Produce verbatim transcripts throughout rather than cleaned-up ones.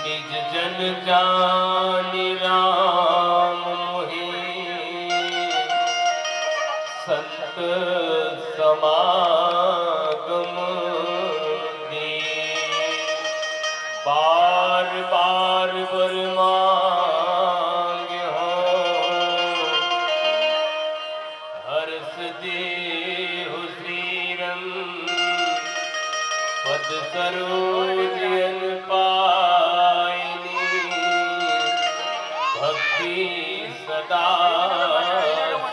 निज जन जानि राम मोहि संत समागम दीन। बार बार बर मांग्यो हर्ष देहु श्रीरंग पद सरोज अन पायनी। भक्ति सदा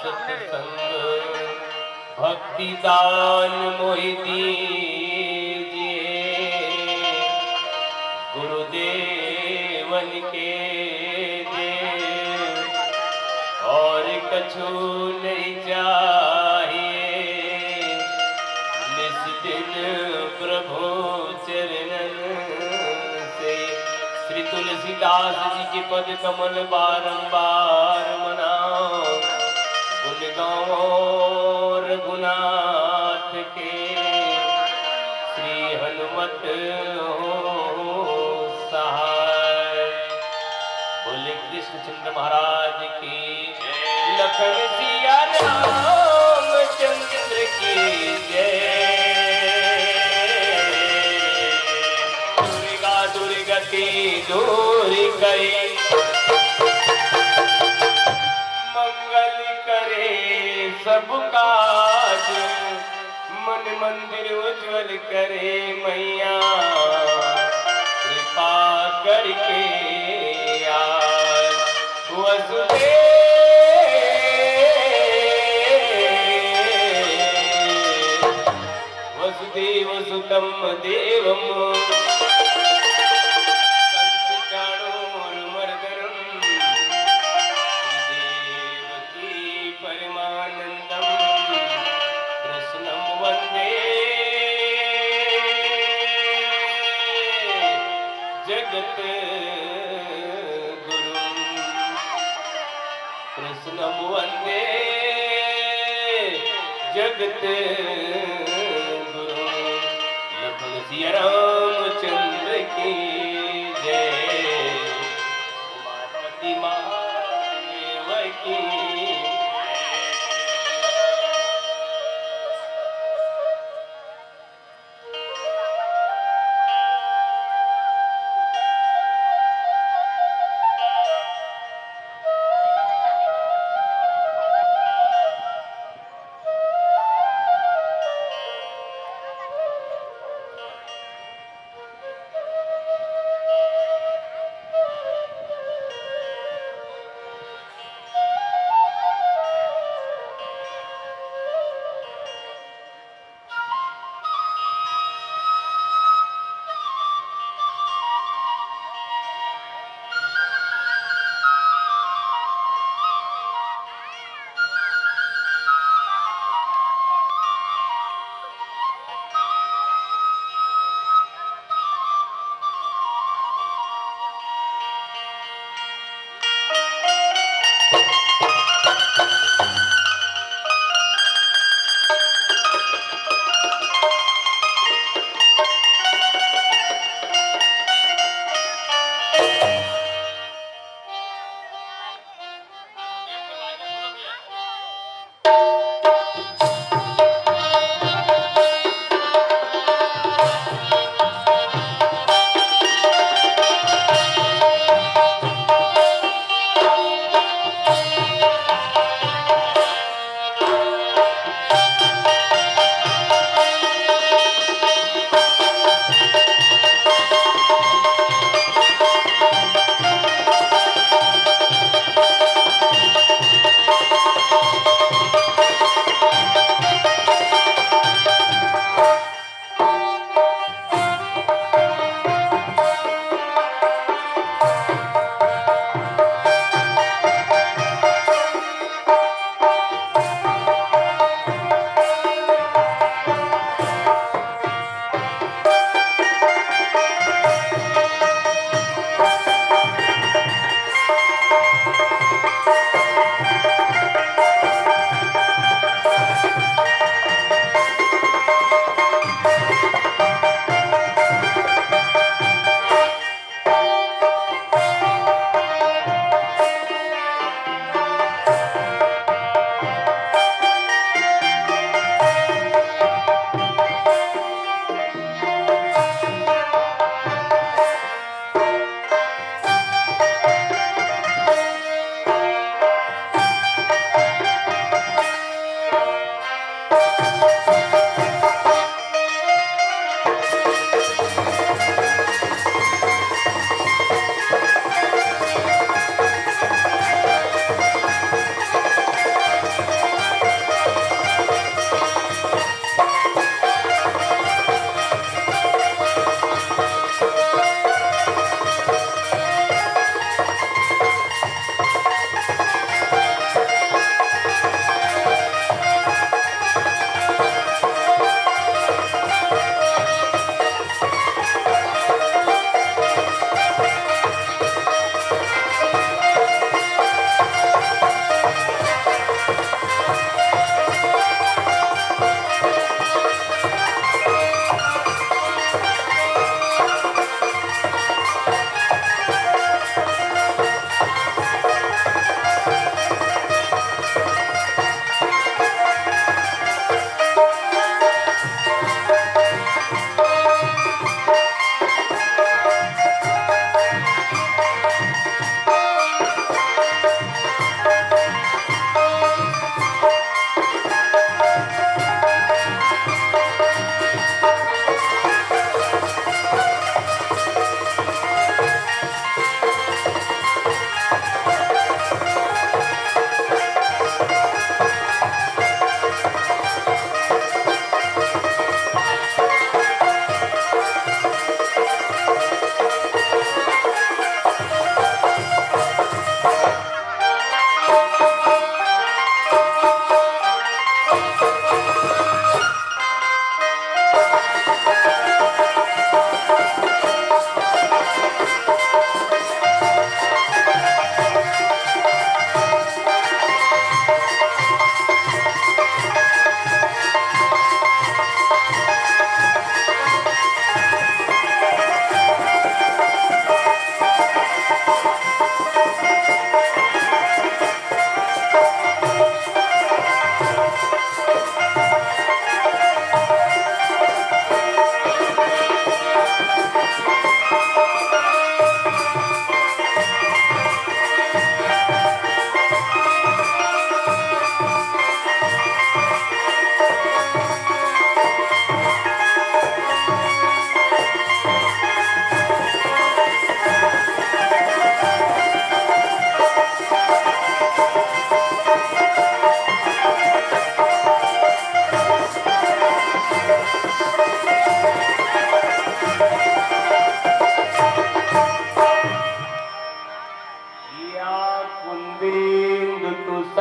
सत्संग भक्ति दान मोहि दीजिए। गुरुदेवन के दे और कछु नहीं चाहिए। निस दिन प्रभु चरणन से श्री तुलसीदास जी के पद कमल बारंबार मनाओ। गुण गावो रघुनाथ के, श्री हनुमत हो सहाय। बोले कृष्णचंद्र महाराज की, लखन सिया रामचंद्र की जय। दुर्गा दुर्गति दूर करी, मंगल करे सब काज। मन मंदिर उज्जवल करे मैया, कृपा करके आज। वसुदेव वसुदेव सुतं देवं कंस चाणूर मर्दनम। श्रीदेव की परमानंदम कृष्णम वंदे जगत गुरुम। कृष्णम वंदे जगत गुरुम। लखन सिया रामचंद्र की जय। उमापति महादेव की जय।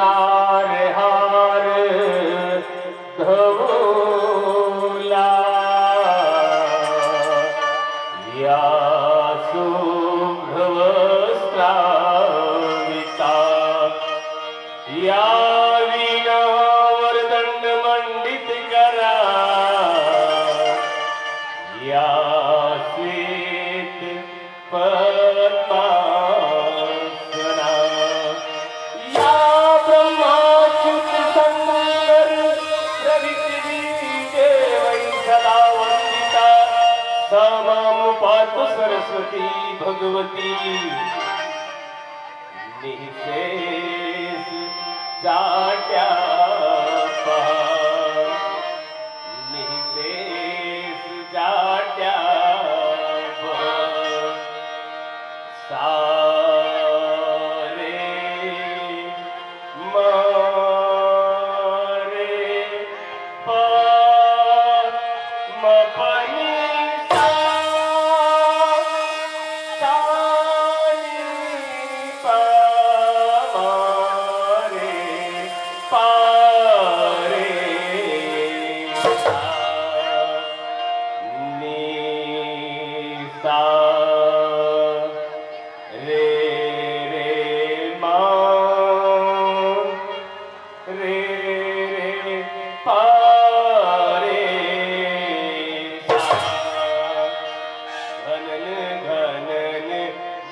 हार हार धवला या शुभ्रवस्त्रावृता या वीणावरदण्डमण्डितकरा या श्वेत पद्मासना या ब्रह्माच्युत शंकर प्रभृति देवैः सदा वन्दिता सा मां पातु सरस्वती भगवती निःशेष जाड्यापहा निःशेष जाड्यापहा सारे मारे प म प नि सा सा नि प म रे प रे सा नि सा रे रे मा रे रे पा रे सा। घनन घनन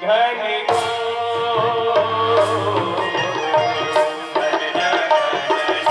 घन घो। घनन घनन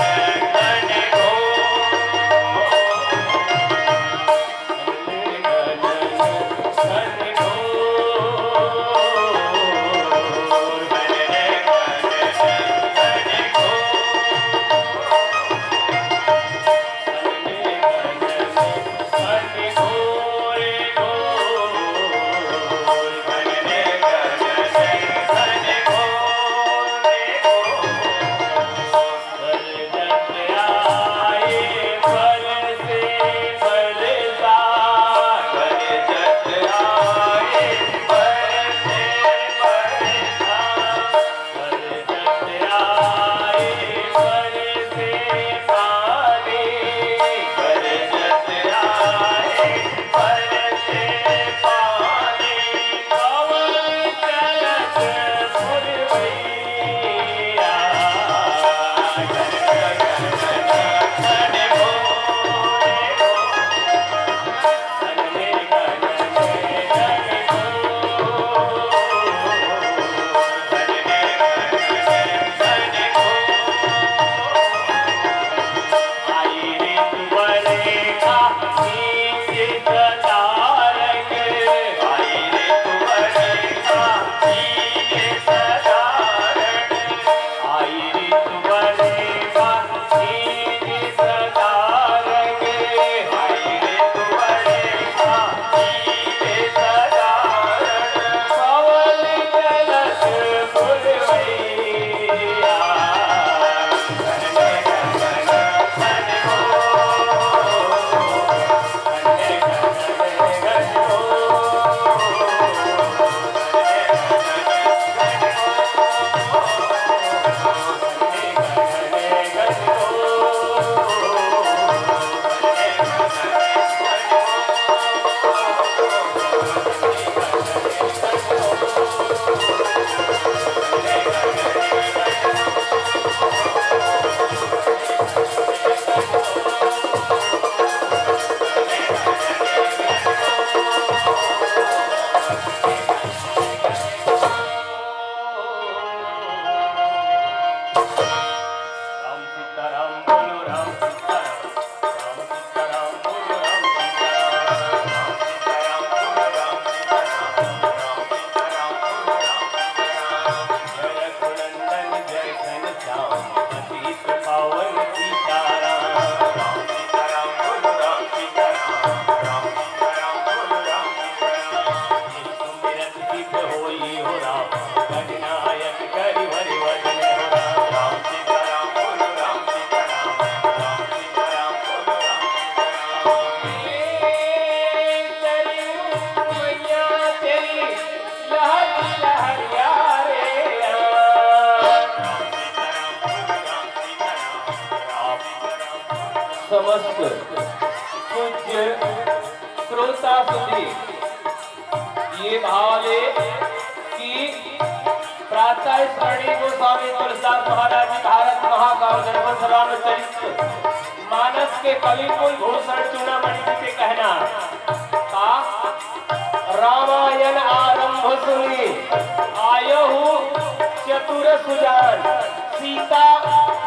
समस्त पूज्य श्रोता सुधी ये भाव ले कि प्रातः स्मरणीय गोस्वामी तुलसीदास महाराज जी भारत महाकाव्य दर्पण रामचरित मानस के कवि कुलभूषण चूड़ामणि जी के कहना का रामायण आरंभ सुनी आयहु चतुर सुजान। सीता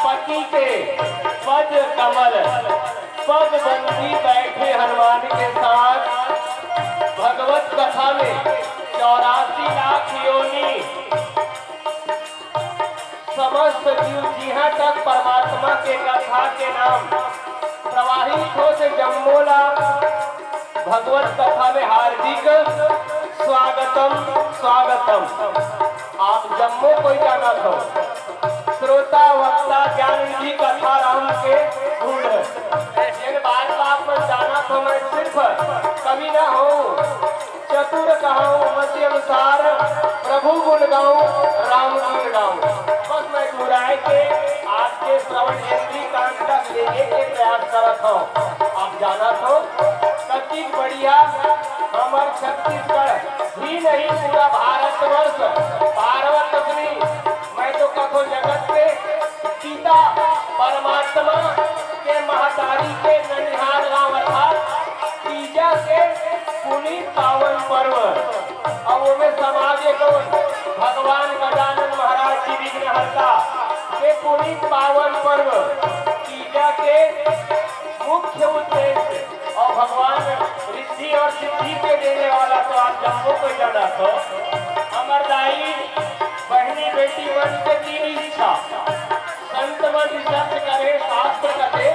पति के पद कमल पद बंदी बैठे हनुमान के साथ। भगवत कथा में चौरासी लाख योनि समस्त जीव जिहां तक परमात्मा के कथा के नाम प्रवाहित होथे जम्मो ला भगवत कथा में हार्दिक स्वागतम, स्वागतम। आप जम्मो कोई जानत हो, श्रोता वक्ता ज्ञान निधि कथा राम के गुण। जेन बात आप मन जानत हो, मैं सिर्फ कवि ना हूँ, चतुर कहाऊं मति अनुसार, प्रभु गुण गाऊं, राम गुण गाऊं। बस मैं मुराय के आज के श्रवण इंद्री कांड तक लेने के प्रयास करत हूँ। आप जानत हो, कतिक बढ़िया हमर छत्तीसगढ़ ही नहीं, पूरा भारतवर्ष, पार्वत अपनी, मैं तो कथो जगत के पिता परमात्मा के महतारी के ननिहार गांव अर्थात तीजा के पुनीत पावन पर्व। अब ओमे समाज के कौन? भगवान गजानन महाराज जी विघ्नहर्ता के पुनीत पावन पर्व तीजा के मुख्य उद्देश्य और भगवान रिद्धि और सिद्धि के देने वाला तो आप जम्मो कोई जानत हो। हमर दाई बहिनी बेटी मन के तीन इच्छा। संत मन research करे, शास्त्र कथे,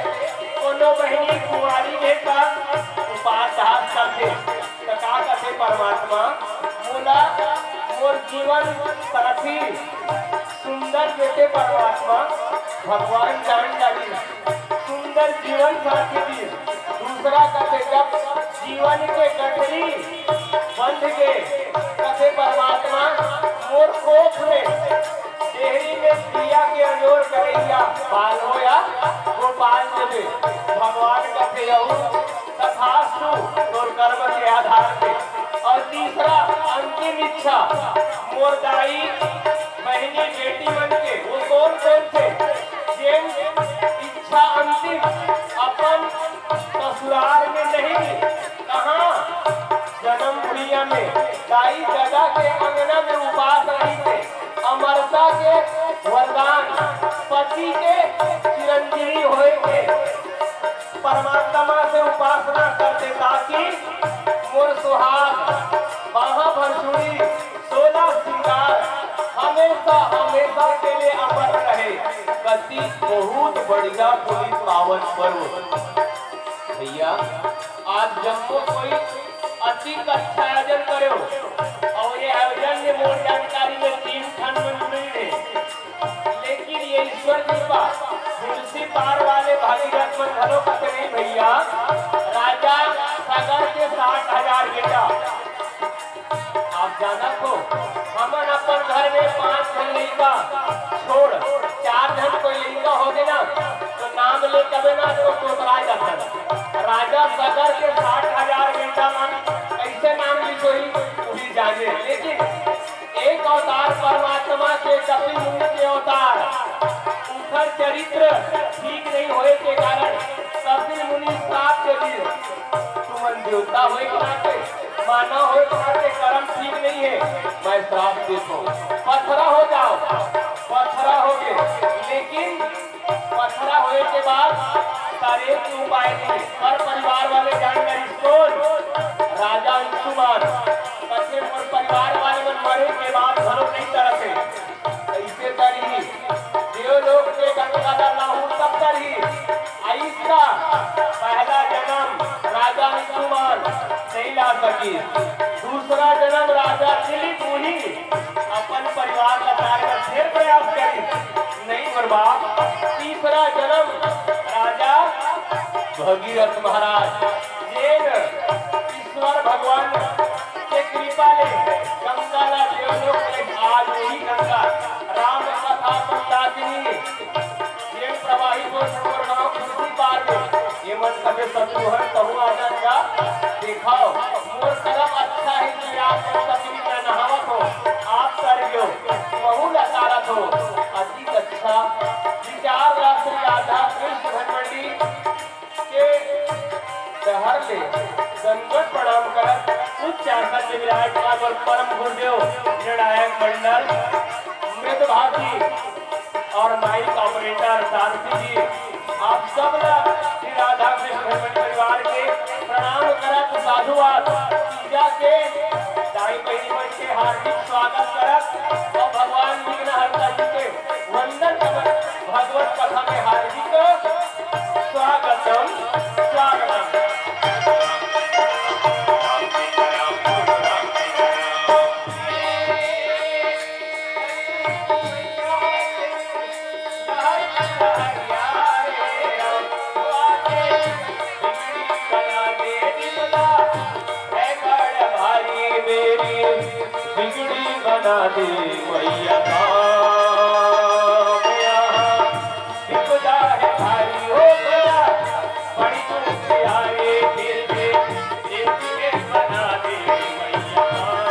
कोनो बहिनी कुंवारी हे त उपास हाथ करथे। त का कथे परमात्मा? मोला मोर जीवन साथी सुंदर देते परमात्मा, भगवान जान डारी। सुंदर जीवन साथी दी। दूसरा कथे, जब जीवन के गठरी बंध के, कथे परमात्मा मोर कोख में, डेहरी में पिया के अंजोर करैया बाल होया गोपाल देवे। भगवान कथे यहू तथास्तु तोर कर्म के आधार पे। और तीसरा अंतिम इच्छा, मोर दाई बहिनी बेटी मन के, वो कौन कौन थे? जेन इच्छा अंतिम अपन ससुराल में नहीं, कहाँ? जन्म भुइयां में दाई ददा के अंगना में उपास रही थे। अमरता के वरदान, पति के चिरंजीवी होए के परमात्मा से उपासना करते, ताकि मोर सुहाग, बाहा भरछुड़ी, सोलह श्रृंगार हमेशा हमेशा के लिए अमर रहे। कति बहुत बढ़िया पुनीत पावन पर्व। भैया, आज जम्मो कोई अति अच्छा आयोजन करे हो, और ये आयोजन में मोर जानकारी में तीन ठन मन जुड़े हैं। लेकिन ये ईश्वर कृपा, तुलसी पार वाले भागीरथ मन घलो कथे नहीं भैया, राजा सगर के साठ हजार बेटा। आप जानत हो, हमन अपन घर में पांच झन लइका छोड़, चार झन कोई लइका होगे ना, तो नाम ले कबे ना तो तोतरा जाथन। राजा सगर के साठ हजार बेटा मन कैसे नाम लिखोही, वही जाने। लेकिन एक अवतार परमात्मा के कपिल मुनि के अवतार, उनकर चरित्र ठीक नहीं होए के कारण कपिल मुनि श्राप दे दिए। तुमन देवता होए के नाते, मानव होए के नाते कर्म ठीक नहीं है, मैं श्राप देता हूँ, पथरा हो जाओ। पथरा हो गए, लेकिन पथरा होए के बाद तारे के उपाय नहीं। पर परिवार वाले जान गए, कौन? राजा अंशुमान। कथे मोर परिवार वाले मन मरे के बाद घलो नहीं तरसे। ऐसे तरही देवलोक के गंगा ला लाहू तब तरही। इसका पहला जन्म राजा अंशुमान नहीं ला सकी। दूसरा जन्म राजा दिलीप मुनि अपन परिवार ला तारे बर फिर प्रयास करी। नहीं मोर बाप, तीसरा जन्म राजा भगीरथ महाराज, जेन ईश्वर भगवान के कृपा ले गंगा ला देवलोक ले आज वही गंगा राम कथा मंदाकिनी जेन प्रवाहित हो मोर गांव खुर्सी पार में सतुहर कहूँ आनंद का देखाओ। मोर करम अच्छा है कि आप मन सतुरी में नहावत हो, आप कर गयो, कहूँ लतारत हो। अति अच्छा विचार राष्ट्रीय आध्यात्मिक शिखर मंडी के डहर ले दंडवत प्रणाम करत उच्च आसन में विराजमान और परम गुरुदेव निर्णायक मंडल मृदभाषी और माइक ऑपरेटर सारथी जी, आप सब ला श्री राधा कृष्ण धर्मनी परिवार के प्रणाम करत साधुवाद, तीजा के दाई बहिनी मन के हार्दिक स्वागत करत और भगवान विघ्नहर्ता जी के वंदन करत भगवत कथा में हार्दिक स्वागतम, स्वागतम। बिगड़ी बना दे मैया काम यहाँ। विपदा है भारी हो गया, बड़ी दुख से आए फिर भी, एक एक बना दे मैया काम।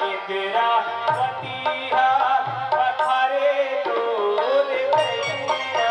इंद्रावती हा पखारे तोर मैया।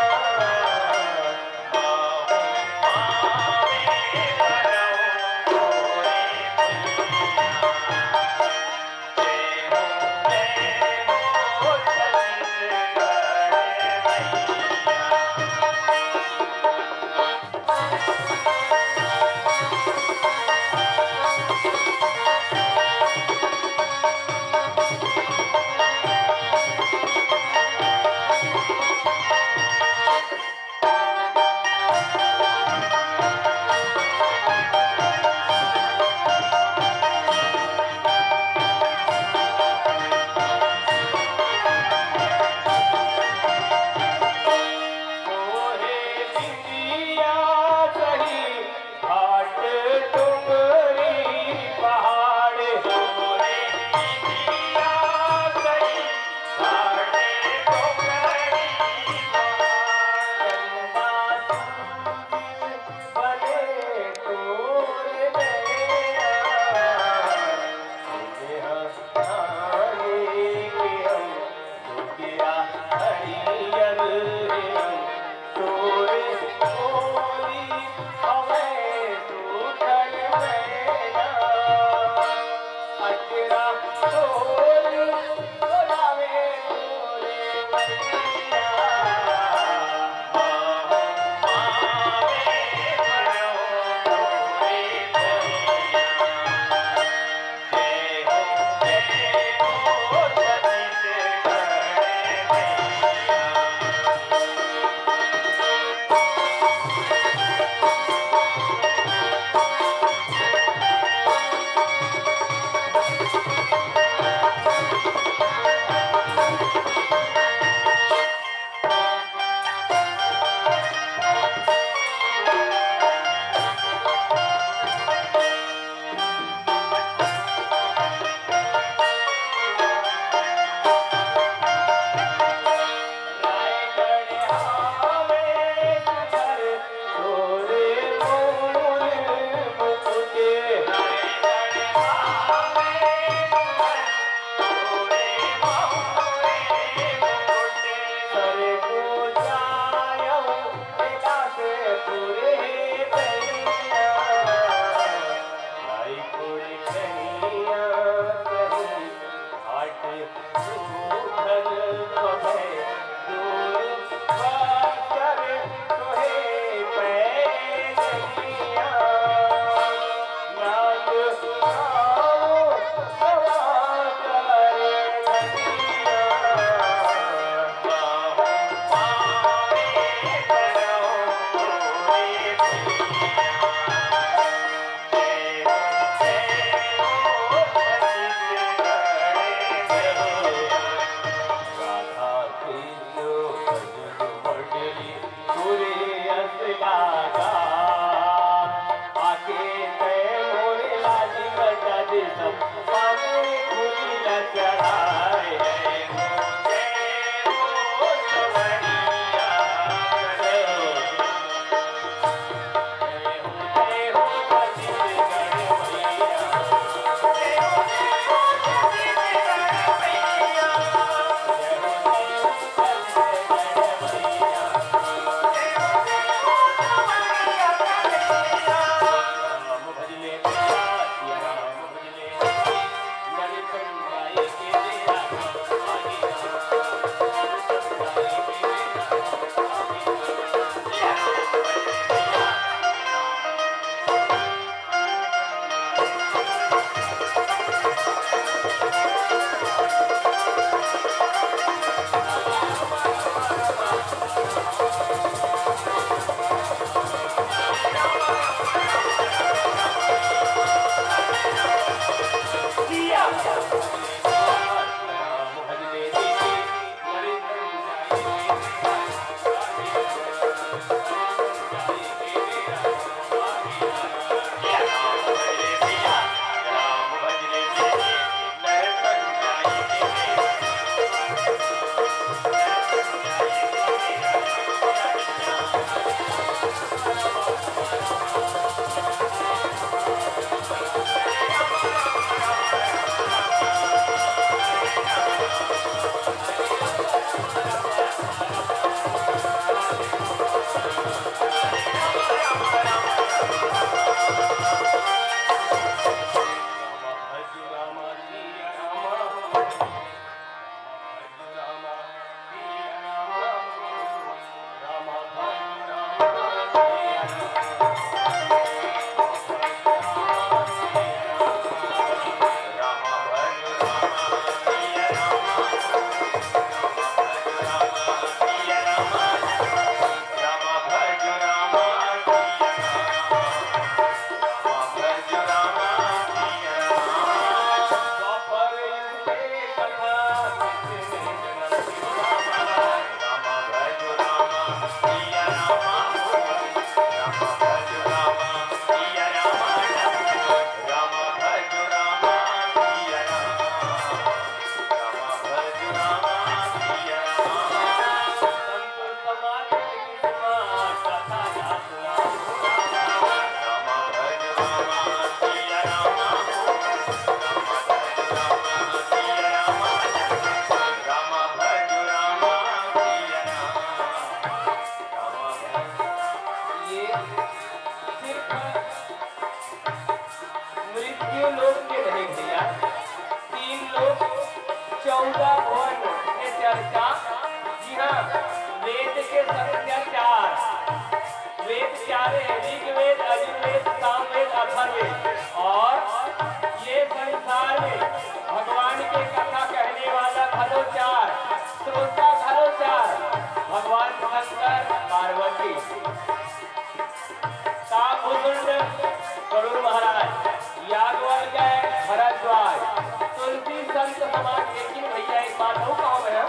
संत समाज, लेकिन भैया एक बात अउ कहव मैं,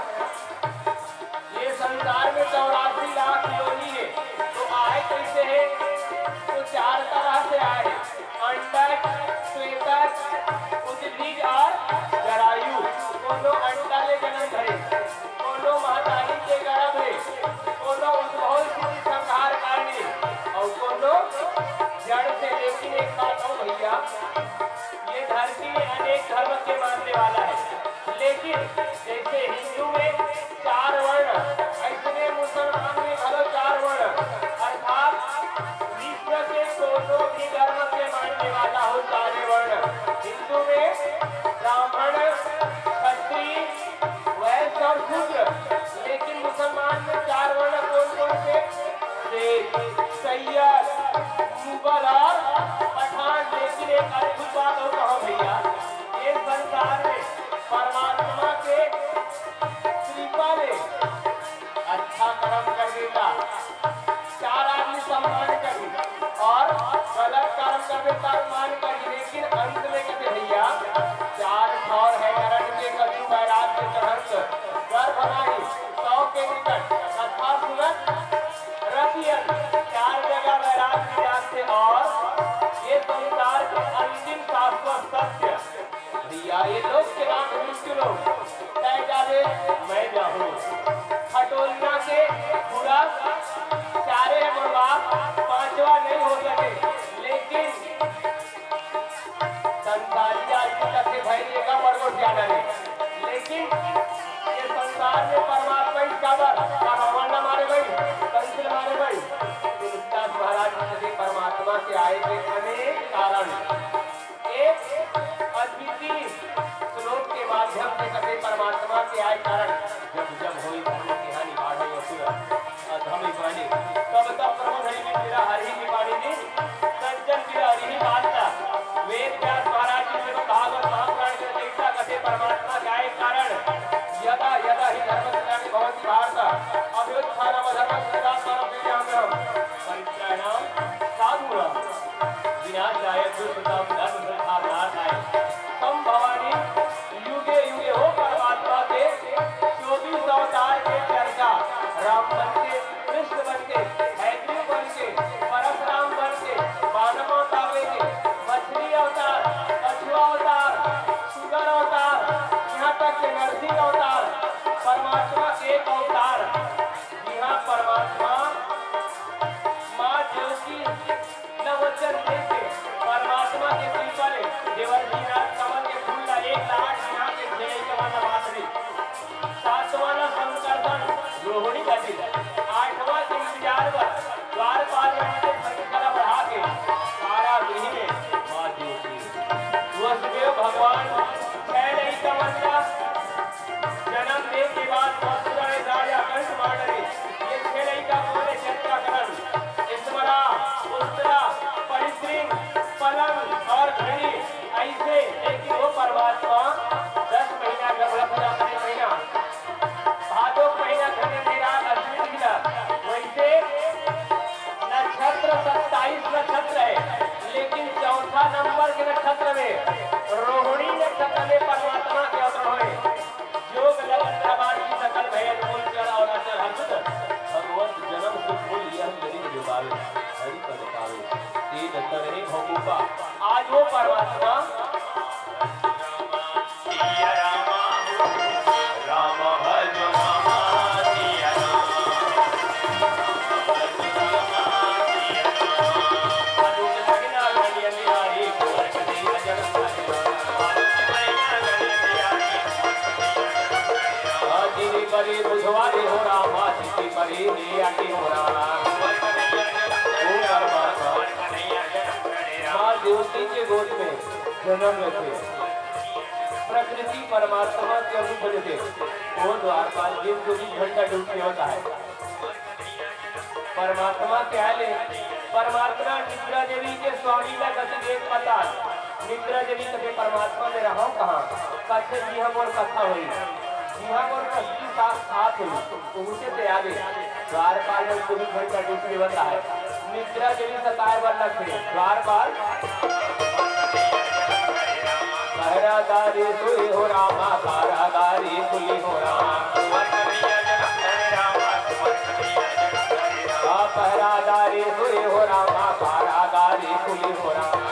ये संसार में चौरासी लाख योनि हे, तो आय कइसे हे? तो चार तरह से आय हे, अंडज, श्वेतज, उद्भिज और जरायु। कोनो अंडा ले जन्म धरे, कोनो महतारी के गर्भ हे, कोनो उद्भव स्थिति संहार कारणी, अउ कोनो जड़ से। लेकिन एक बात हो भैया, ये धरती अनेक धर्म के मानने वाला है, लेकिन जैसे हिंदू में चार वर्ण, ऐसने मुसलमान में घलो चार वर्ण, अर्थात विश्व के कोनो भी धर्म के मानने वाला हो, चारे वर्ण। हिंदू में ब्राह्मण, क्षत्रिय, वैश्य और शूद्र, लेकिन मुसलमान में चार वर्ण कौन कौन से? शेख, सैयद, मुगल और पठान। लेकिन एक अद्भुत बात और कहो भैया, ये संसार में परमात्मा के कृपा ले अच्छा कर्म कर देता, चार आदमी सम्मान करही और गलत कर्म कर देता, अपमान करही। लेकिन अंत में कहते भैया, चार ठौर है नरक के, कछु बैराग के चढ़ंत, गर्भ नाही सौ के निकट, कथा सुनत रतियन, चार जगह बैराग की जात से। और ये संसार के अंतिम शाश्वत सत्य भैया, ये लोग के नाम मृत्यु लोग, तय जावे, मैं जाहूं। खटोलना के पूरा चारे मोर बाप, पांचवा नहीं हो सके, लेकिन संसारी आदमी कथे भाई ये का बड़गोट जाना रे। लेकिन ये संसार में परमात्मा ही काबर, का भगवान ना मारे भाई, कंस ना मारे भाई। तुलसीदास महाराज जी कथे परमात्मा के आय के अनेक कारण। एक अद्वितीय श्लोक के माध्यम से कथे परमात्मा के आय कारण। जब जब होई धर्म तिहानी, बाढ़ई असुर अधम ही पानी। तब तब प्रभु धरि गिर गिरा हरि ही पानी जी, सज्जन गिरा हरि ही बांधता। वेद व्यास महाराज जी से कहावत महापुराण के रचयिता कथे परमात्मा के आय कारण। यदा यदा ही धर्म ग्लानि भवति भारत, अभ्युत्थानम अधर्मस्य तदात्मानम सृजाम्यहम्। परित्राणाय साधूनाम विनाशाय दुष्कृताम धर्म संस्थापनार्थाय। तम भवानी युगे युगे हो परमात्मा के चौबीस अवतार के चर्चा, राम बन के, कृष्ण बन के, हयग्रीव बन के, परशुराम बन के, मानव अवतार लेके, मछली अवतार, कछुआ अवतार, सुगर अवतार, यहाँ तक के नरसिंह अवतार, परमात्मा के एक अवतार, यहाँ परमात्मा माँ देवकी ल वचन देके परमात्मा के कृपा ले देवर जी राज कमल के फूल ला एक लाख यहाँ के खेले के मन बात रही। सातवां ला संकर्षण रोहिणी घटित। आठवां के इंतजार बर द्वारपाल रानी के संख्या ला बढ़ा के कारागृह में माँ देवकी। वसुदेव भगवान छह लइका मन ला जन्म दे के बाद मथुरा में राजा कंस मार डरे। ये छह लइका बोले चर्चा करन, स्मरा, उस्तरा, परिश्रिंग, पलंग और घड़ी। ऐसे लेकिन वो परमात्मा दस महीना गर्भ रखना, पहले महीना भादो महीना धने मेरा अश्विन महीना। वैसे नक्षत्र सत्ताईस नक्षत्र है, लेकिन चौथा नंबर के नक्षत्र में रोहिणी नक्षत्र में परमात्मा के अवतरण हुए। योग लगन प्रमाण की सकल भय अनुकूल चल और अचल हर्षित। भगवत जन्म सुख मूल यह जनित जो पावे, हरि पद पावे, तेज तरहे भव कृपा। आज वो परमात्मा परी बुझवारी हो रामा, जिसकी परी नैया की हो रामा। ओ परमात्मा, माँ देवकी के गोद में जन्म लेथे। प्रकृति परमात्मा के रूप लेथे। ओ द्वारपाल, दिन चौबीस घंटा ड्यूटी होता है। परमात्मा के आय ले, परमात्मा निद्रा देवी के स्वामी ला गति देख पताल। निद्रा देवी कथे, "परमात्मा में रहव कहाँ?" कथे, "जिहाँ मोर कथा होई, जिहाँ मोर कष्टी साक्षात होई, उहुते ते आबे।" द्वारपाल में चौबीस घंटा ड्यूटी होता है। निद्रा देवी सताए बर लगथे। द्वारपाल पहरादारी सुई हो रामा, पहरादारी सुई हो रामा। आ, पहरादारी सुई हो रामा, पहरादारी सुई हो रामा।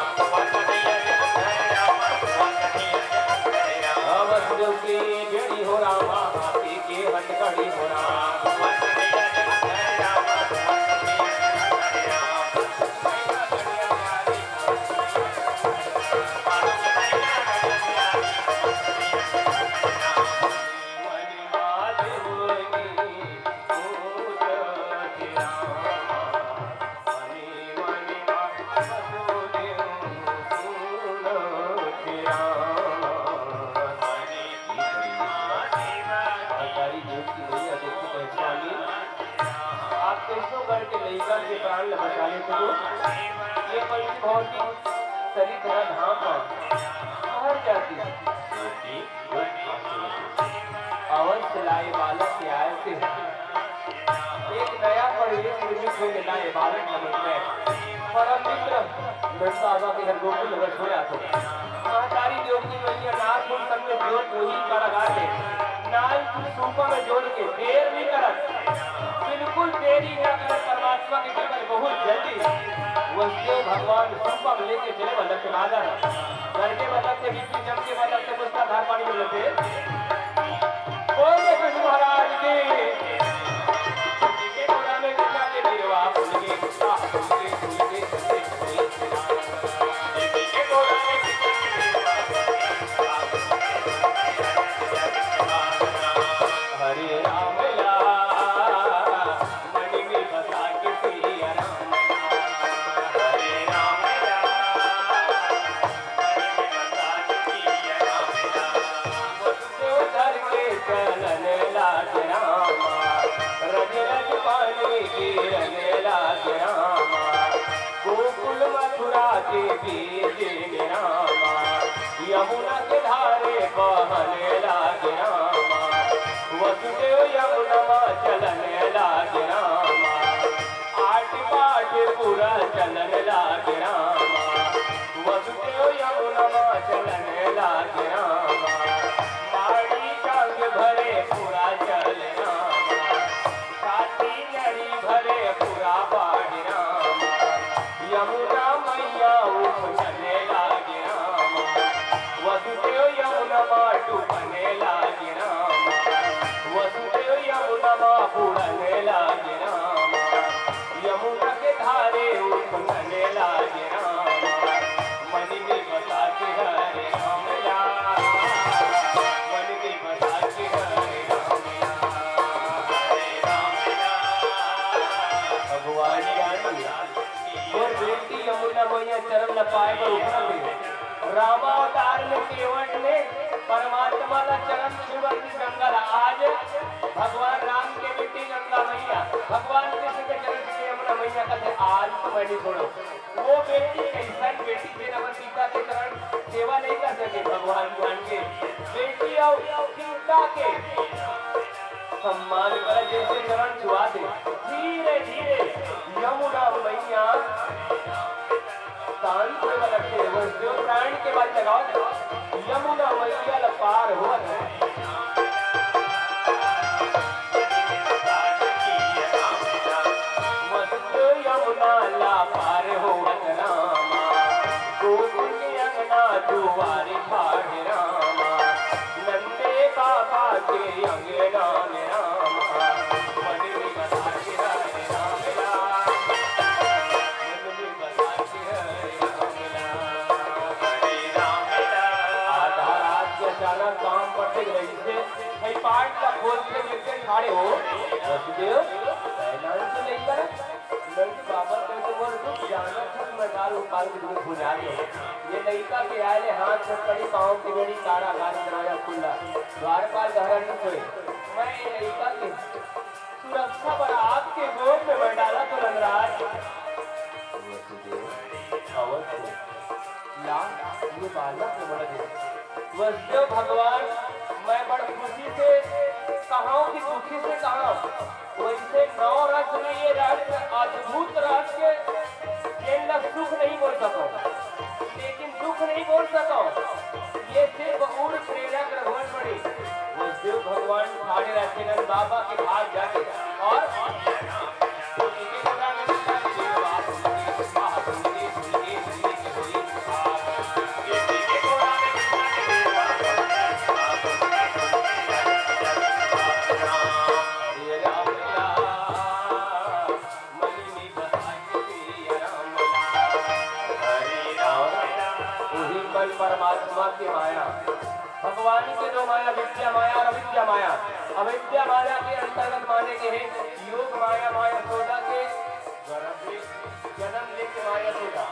अवध की बेड़ी हो रामा, हाथी की हथकड़ी हो रामा। आप कैसो करके लइका के प्राण ल बचा लेते हो। ये पंच भौतिक शरीर धरा धाम म हर जाति अवश्य लाए बालक के आए से एक नया परिवेश निर्मित होने लाए बालक मनोदय। परम मित्र नंद बाबा के घर गोकुल नगर छोड़ा तो महतारी देवकी मैया नारपुर संग में जो कोई कारागार में नाल सूपा में जोड़ के देर नहीं करत, बिल्कुल देरी न करत, परमात्मा के केवल बहुत जल्दी वसुदेव भगवान सूपा में लेके चले वाला के बाजार करके मतलब के बीच में जम के मतलब के मुस्काधार पानी में लेते। बोल दे कृष्ण महाराज की। के कोना में बिछा के बिरवा फूल के, आ, फूल के, फूल के, फूल के, फूल के। के कोना में बिछा के बिरवा फूल के, आ, फूल के, फूल के। हरे राम ला मन में बसा के सिया राम ला। हरे राम ला मन में बसा के सिया राम ला। वसुदेव धर के चलन लाग रामा, रज रज पानी गिरन लाग रामा। गोकुल मथुरा के बीच में रामा, यमुना के धारे बहने लागे रामा। वसुदेव यमुना मा चलने लागे रामा, आठ पाठ पूरा चलन लागे रामा। वसुदेव यमुना मा चलने लागे रामा, माड़ी टांग भरे पूरा चल रामा। छाती नरी भरे पूरा बाढ़ रामा, यमुना मैया उफनने लागे रामा। वसुदेव यमुना मा डूबने लागे रामा, वसुदेव यमुना मा बूड़ने लागे रामा। यमुना के धारे उफनने लागे रामा। मन में बसा के हरे राम ला, मन में बसा के हरे राम ला, हरे राम ला। भगवान जानी, तोर बेटी यमुना मैया चरण ल पाए बर उफनत हे। रामावतार में केवट ने परमात्मा ला चरण छुए बर की गंगा ला। आज भगवान राम के बेटी गंगा मैया, भगवान कृष्ण के चरण छुए यमुना मैया कथे, आज तो मैं नहीं छोड़ो। वो बेटी कैसन बेटी, जेन अपन पिता के चरण सेवा नहीं कर सके, भगवान जान के बेटी अउ पिता के सम्मान करे, जैसे चरण छुआ दे। धीरे धीरे यमुना मैया शांत होए वाला थे, वो जो प्राण के बात लगाओ, यमुना मैया ल पार होवत हे। वसुदेव यमुना ला पार होवत रामा, गोकुल के अंगना दुआरी ठाढ़ रामा, नंदे बाबा के अंगना में रामा, मन में बसा के हरे राम ला, मन में बसा के हरे राम ला, हरे राम ला। आधा रात के अचानक काम पड़ते रहिसे, भाई पाट ला खोल के लेके खड़े हो। वसुदेव, पहला ही तो नहीं करे। नहीं तो बाबा कहे तो बोल, "तू जानत हस, मैं दाल उबाल के तुझे भुजा दे।" ये लइका के आए ले हाथ से पड़ी, पाँव की बेड़ी, कारागार दरवाजा खुला, द्वारपाल घर नहीं सोए। मैं ये लइका के सुरक्षा बर आपके गोद में मैं डाला तो रंगराज। वसुदेव, अवश्य। ला, ये बालक ल बड़ा दे। वसुदेव भगवान, मैं बड़ खुशी से कहाऊं कि दुखी से कहाऊं। वैसे नौ रस में ये रस अद्भुत रस के, जेन ला सुख नहीं बोल सको, लेकिन दुख नहीं बोल सको। ये सिर्फ उड़ प्रेरक रघुवन मणि, वो शिव भगवान ठाणे रघुनंदन बाबा के भाग जाके और उही कल परमात्मा की माया, भगवान के दो माया, विद्या माया और अविद्या माया। अविद्या माया के अंतर्गत माने के हे योग माया, माँ यशोदा के गर्भ में जन्म लेके माँ यशोदा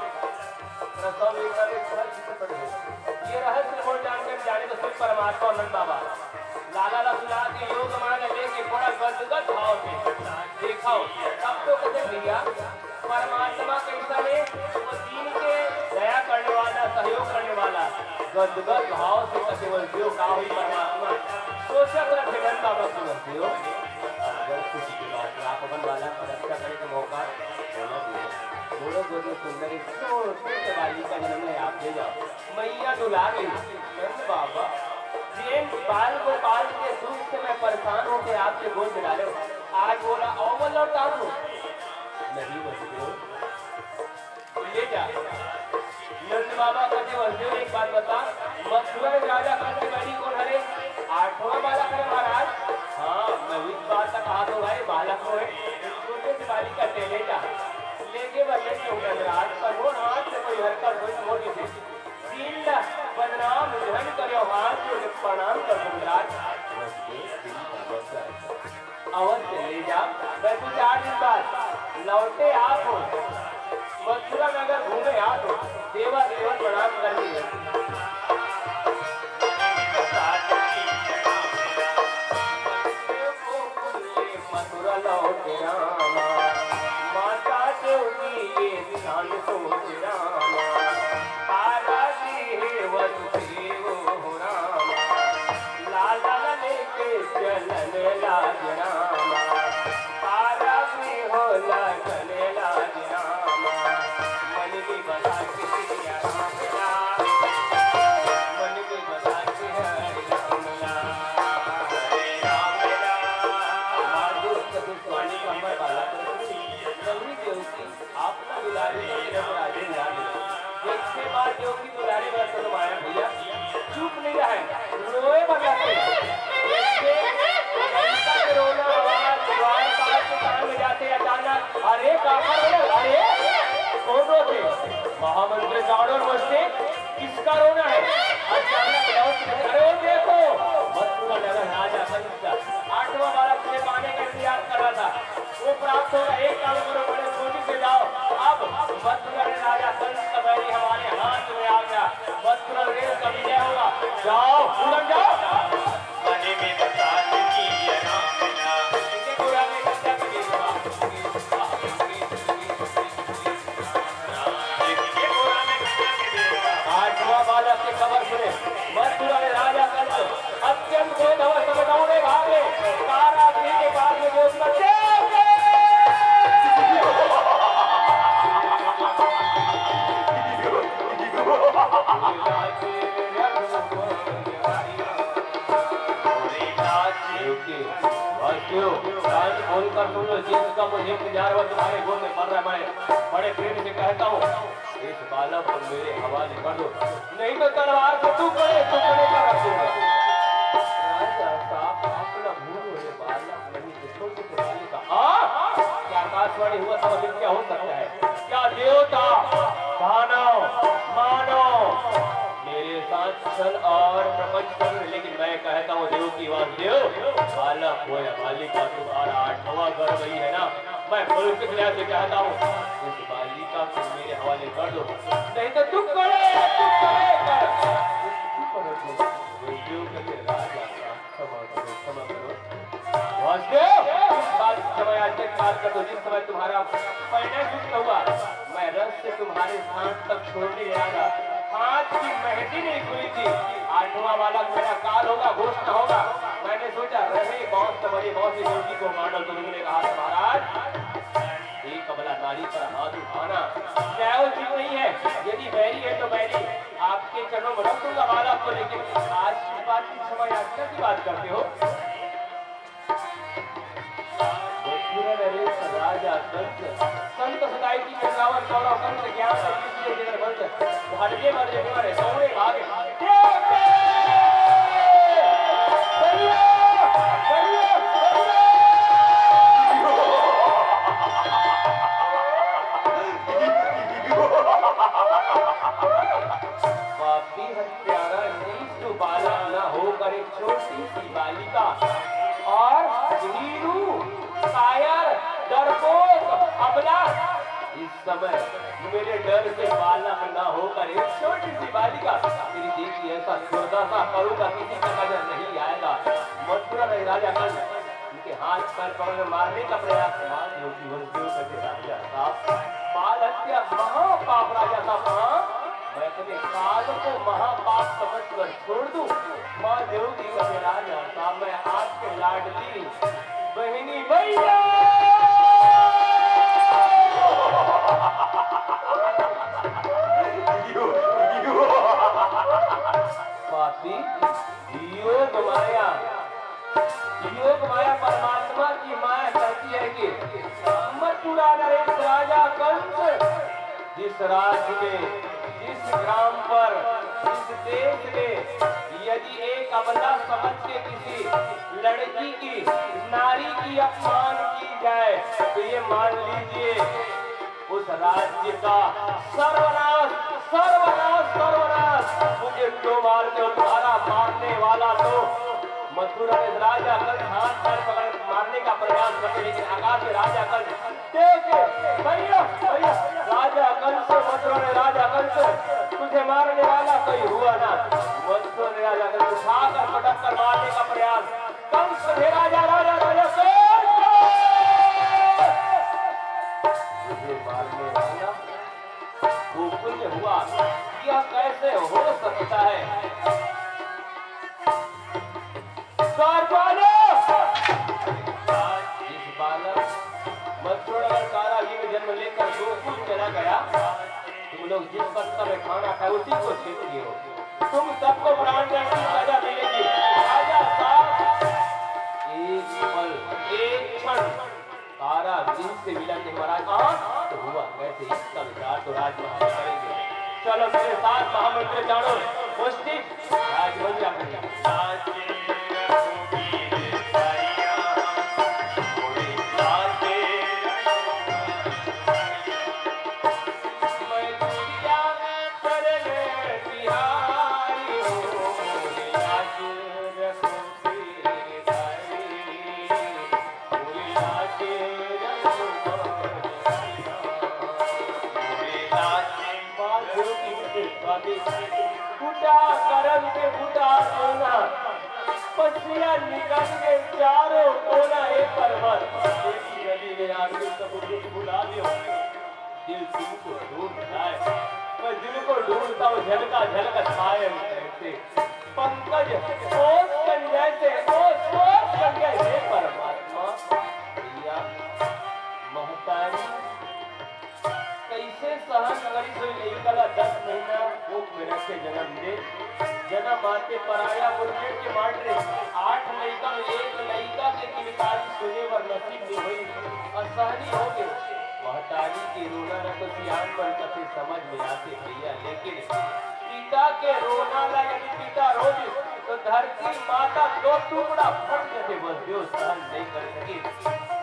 प्रसव वेदना में छल छुट पड़े। ये रहस्य को जानकर जाने तो सिर्फ परमात्मा आनंद बाबा। लाला ला सुला के योग माया लेके बड़ा गदगद भाव से देखो, तब तो कहते भैया परमात्मा कैसा है? वो दीन के दया करने वाला, सहयोग करने वाला, गदगद भाव से कथे बोलते हो, का हुई परमात्मा? सोचत रखे धन बाबा की बोलते हो। अगर खुशी की बात है, आप अपन बालक की रक्षा करे के मौका बोला दिए। बोलो, बोलो, सुंदर, एक छोटे से बालिका जन्म है, आप दे जाओ। मैया दुलार ली, नंद बाबा, जेन बाल गोपाल के दुख से मैं परेशान होके आपके गोद में डाले हूँ, आज बोला, "आओ, मैं लौटा दूँ।" नहीं, वसुदेव, ले जा। नंद बाबा कहते, "वसुदेव, एक बात बता, मथुरा में राजा कंस के बैरी कौन हरे?" "आठवां बालक हरे महाराज।" "हाँ, मैं इस बात का कहा तो भाई, बालक को है, छोटे से बालिका से ले जा।" लेके बल्ले के उठन राज, पर वो हाथ से कोई हरकत हुई, मोटी से। "दीन बदनाम झन करियो हाथ, जो प्रणाम कर तुम राज।" अवश्य ले जा, मैं दो चार दिन बाद लौटे आप हो, मथुरा नगर घूमे आप हो, देवा देवन प्रणाम कर लिए। मथुरा लौटे रामा, माता देवकी ये ध्यान सोच रामा, पारा जी हे वसुदेव हो रामा, लाला लेके चलन लाज रामा, पारा जी हो लगन लाज रामा, मन में बसा के सिया राम राम, मन में बसा के हरे राम राम, हरे राम राम। माधुर्य चतुर्थ वाणी का मैं बालक, नवमी देवकी, अपना दुलारी का तिलक राजे लागे। देखते बार देवकी दुलारी बरसत माया भैया, चुप नहीं रहे, रोए बजाते। देखते, ललका के रोना आवाज, द्वारपाल के कान में जाते अचानक, "अरे, काका रो, अरे, कौन रोते?" महामंत्री जाड़ो और मस्ते, किसका रोना है? अचानक लौट के, अरे वो देखो, मथुरा नगर राजा कंस का आठवां बालक उसे पाने का इंतजार कर रहा था, वो प्राप्त होगा। एक काम करो, बड़े फुर्ती से जाओ, अब मथुरा में राजा कंस का बैरी हमारे हाथ में आ गया, मथुरा में का विजय होगा। जाओ, उड़न जाओ। बने में बता दीजिए राम ना। इसे पूरा में बच्चा भी नहीं हुआ। आठवां बालक के खबर सुने, मथुरा में राजा कंस अत्यंत क्रोध अवस्था में दौड़े भागे, कारागृह के पास में जो उसका देव के कान खोल कर सुन लो, जिसका मुझे इंतजार हुआ तुम्हारे गोद में पल रहा है, बड़े, बड़े प्रेम से कहता हूँ, इस बालक को मेरे हवाले कर दो, नहीं तो तलवार से टुकड़े टुकड़े कर रख दूंगा। राजा साहब, अपना भूल हुए बालक नहीं तो छोटे से बालक का, हाँ? क्या आकाशवाणी हुआ, सब अभी क्या हो सकता है? क्या देवता, दानव, मानव मेरे साथ छल और प्रपंच कर रहे, लेकिन मैं कहता हूँ देव की बात, देव, बालक हो या बालिका, तुम्हारा आठवां गर्भ ही है ना, मैं पुलकित हृदय से कहता हूँ, इस बालिका को मेरे हवाले कर दो, नहीं तो टुकड़े टुकड़े कर। मृत्यु के राजा का क्षमा करो, क्षमा करो। वासुदेव, इस बात के समय आज तक पार कर दो, जिस समय तुम्हारा परिणय सूत्र हुआ, मैं रथ से तुम्हारे स्थान तक छोड़ने गया था, हाथ की मेहंदी नहीं खुली थी। आठवां बालक मेरा काल होगा, घोषणा होगा। मैंने सोचा, रहे बहुत समझे, बहुत सी गलती को मानो। तो उन्होंने कहा, महाराज, एक अबला नारी पर हाथ उठाना न्यायोचित नहीं है। यदि बैरी है तो बैरी, आपके चरणों में रख दूंगा बालक को, लेकिन आज की बात की क्षमा याचना की बात करते हो। मथुरा नरेश राजा कंस, संत सदाई की वृंदावन, कौरव कंस, ज्ञान से विश्व के जगत वंश, भड़के भड़के मारे, दौड़े भागे। देख, देख! बढ़िया, बढ़िया, बढ़िया! पापी हत्यारा, नीच बालक न होकर एक छोटी सी बालिका और भीरू, कायर, डरपोक, अबला, इस समय मेरे डर से बालक न होकर एक छोटी सी बालिका, मेरी देखी ऐसा दुर्दशा करूंगा, किसी का नजर नहीं आएगा। मथुरा में राजा कंस उनके हाथ पैर पकड़ मारने का प्रयास, मार लो कि वसुदेव करके राजा साहब, बाल हत्या महापाप राजा साहब, हाँ, मैं अपने काल को महापाप समझकर छोड़ दूं। माँ देवकी करके राजा साहब, मैं आपके लाडली बहिनी भैया। पापी, योग माया, योग माया परमात्मा की माया कहती है कि मथुरा नरेश राजा कंस, जिस राज्य में, जिस ग्राम पर, जिस देश में यदि एक अबला समझ के किसी लड़की की, नारी की अपमान की जाए, तो ये मान लीजिए, उस राज्य का सर्वनाश, सर्वनाश, सर्वनाश। मुझे क्यों मारते हो? तुम्हारा मारने वाला तो मथुरा में राजा कंस हाथ पैर पकड़ मारने का प्रयास करते, लेकिन आकाश में राजा कंस, देख, भैया, भैया, राजा कंस, मथुरा में राजा कंस, तुझे मारने वाला कोई हुआ ना। मथुरा में राजा कंस उठाकर पटक कर मारने का प्रयास। कंस हे राजा, राजा, राजा, कंस! मुझे मारने वाला वो पुण्य हुआ, यह कैसे हो सकता है? द्वारपाल! जिस बालक मथुरा नगर कारागृह में जन्म लेकर गोकुल चला गया, तुम लोग जिस पत्थर में खाना खाए, उसी को छेद किए हो। तुम सबको मृत्युदंड की सजा मिलेगी। राजा साहब, एक पल, एक क्षण कारागृह से मिला के महाराज, हाँ, तो हुआ कैसे? इसका विचार तो राजमहल में करेंगे। चलो मेरे साथ महामंत्री जानो, मुस्तिक राजमंत्री। मैं दुनिया में शरण बिहारी हूँ, लाज रखो। बूढ़ा करम के बूढ़ा सोना, पसीना निकल के चारों कोना, हे परमात्मा, तेरी गली में आके सब कुछ भुला दियो। दिल तुमको ढूंढ रहा है, मैं दिल को ढूंढता हूँ, झलका झलका छाए हुए से। पंकज ओस संजय से, ओस, ओस संजय, हे परमात्मा, भैया, महतारी कैसे सहन करिस ओ लइका ला दस महीना कोख में रखे जन्म दे, जन्म आते पराया मुरझे के माट रे, आठ लइका में एक लइका के किलकारी सुने बर नसीब नइ होइस, असहनीय हो गे। महतारी के रोना ला तो सियान मन कथे समझ में आथे भैया, लेकिन पिता के रोना ला यदि पिता रो दिस, तो धरती माता दो टुकड़ा फट जथे। वसुदेव सहन नइ कर सके।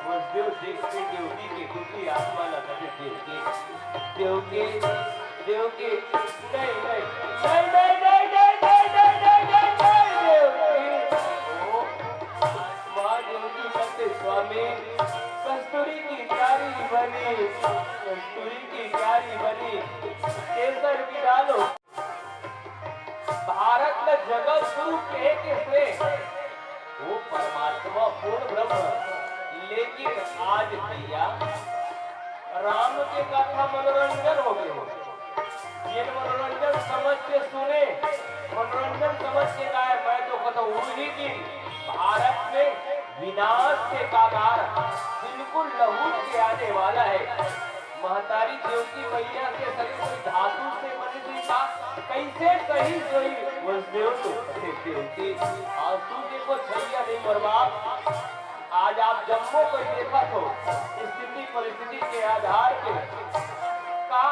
वसुदेव देखथे देवकी के दुखी आत्मा ला, कथे, देवकी, देवकी, देवकी, नहीं, नहीं, देवकी। ओ, माँ देवकी कथे, स्वामी, कस्तूरी की क्यारी बनी, कस्तूरी की क्यारी बनी, केसर की डालो। भारत में जगत गुरु कहे के श्रेय वो परमात्मा पूर्ण ब्रह्म। लेकिन आज भैया, राम के कथा मनोरंजन हो गे। ये मनोरंजन समझ के सुने, मनोरंजन समझ के गाए। मैं तो कहता हूँ, उही दिन भारत में विनाश के कगार बिल्कुल लहुट के आने वाला है। महतारी देवकी मैया के शरीर कोई धातु से बनी हुई कइसे कही जोई वसुदेव तो देखे होती। आज तू देखो छैया नहीं मोर बाप, आज आप जम्मो कोई देखत हो, स्थिति परिस्थिति के आधार पे का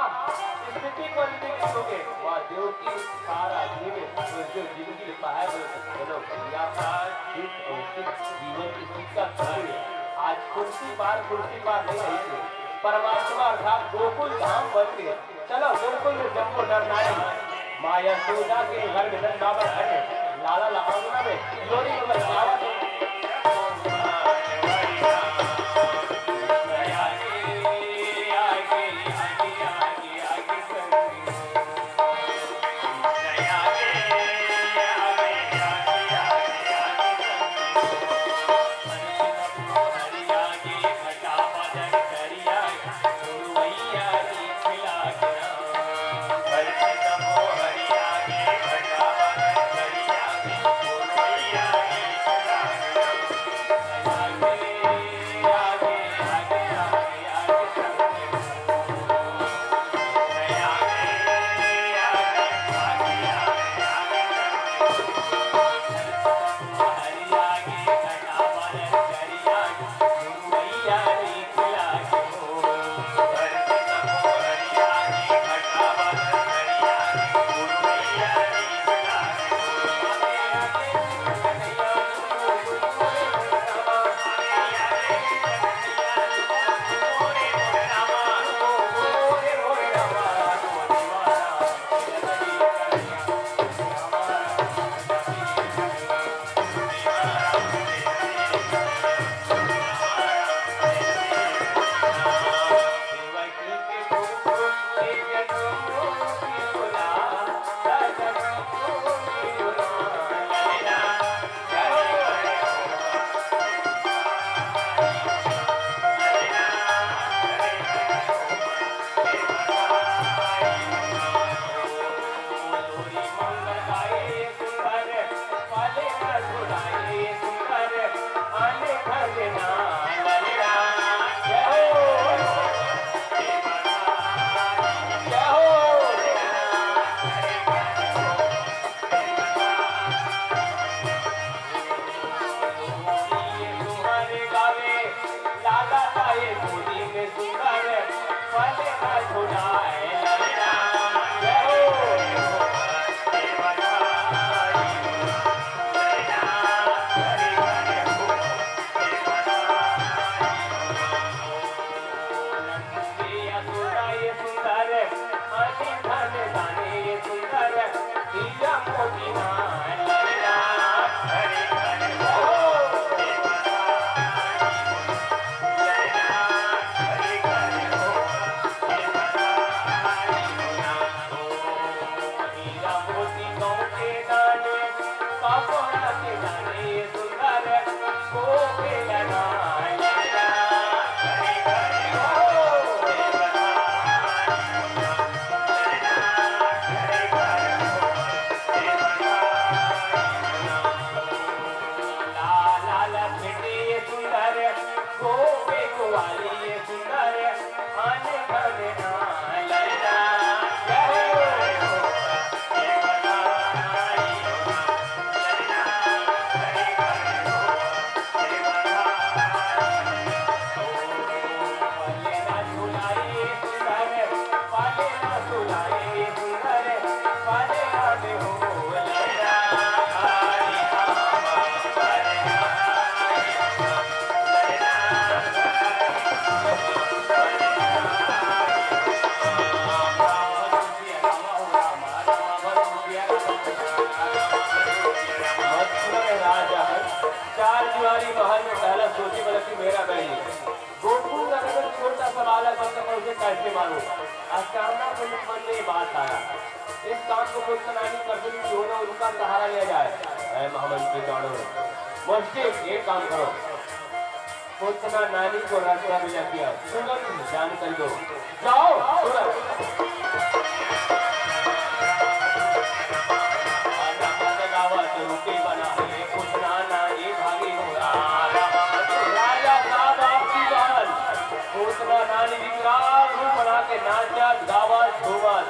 स्थिति परिस्थिति के होगे, वह देव की सारा जीवन वसुदेव जिंदगी ले पहाड़ में चलो भैया का सुख और सुख जीवन की सुख का कारण है। आज कुर्सी पार, कुर्सी पार नहीं रही थी। परमात्मा अर्थात गोकुल धाम बन के चलो, गोकुल में जम्मो नर नारी, माँ यशोदा के घर में, नंद बाबा घर में, लाला ला अंगना में, लोरी में बजावत। चार दीवारी महल में पहला सोची बलक कि मेरा बहन गोकुल नगर में छोटा सा बालक बनकर मैं उसे कैसे मारूं? अचानक उनके मन में ये बात आया। इस काम को मुक्त नानी कर दूं, क्यों ना उनका सहारा लिया जाए। ऐ महामंत्री जानो, मुश्किल, एक काम करो, उतना नानी को रास्ता मिला दिया, तुरंत जान कर दो। जाओ, तुरंत। राजा साहब आपकी बहन पूतना नानी विकराल रूप बना के नाचत, गावत, धूमत।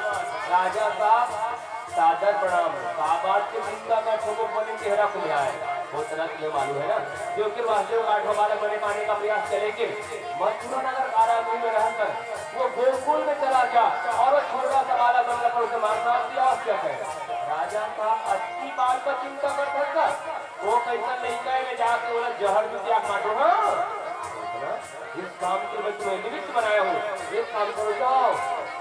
राजा साहब तो वो बोले चेहरा खुल आए। वो तरह तुम्हें मालूम है ना, जो कि वासुदेव काठों बालक बने पाने का प्रयास करे, लेकिन मथुरा नगर कारागृह में रहकर वो गोकुल में चला गया और वो छोटा सा बालक बनकर उसे मार डाल दिया। और क्या कहे राजा साहब, अच्छी बात का चिंता कर सकता। वो कैसा लइका है, मैं जाके बोला जहर भी क्या काटो, हाँ। इस काम के मैं तुम्हें निमित्त बनाया हूँ, एक काम करो, जाओ,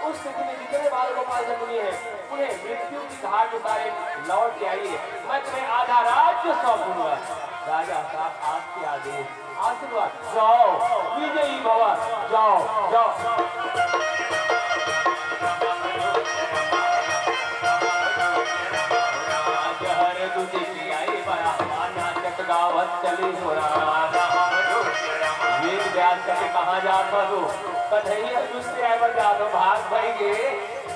उस स्थिति में जितने बाल गोपाल जन्मे हैं, उन्हें मृत्यु की घाट उतारे लौट के आइए, मैं तुम्हें आधा राज्य सौंपूंगा। राजा साहब, आपके आदेश, आशीर्वाद, जाओ, विजयी भव, जाओ, जाओ। जहर दूध पियाई बड़ा नाचत गावत चली हो राम। वेद व्यास कहे, "कहाँ जात हो?" कन्हैया दूध पियाए बर जात हो, भाग भई गे।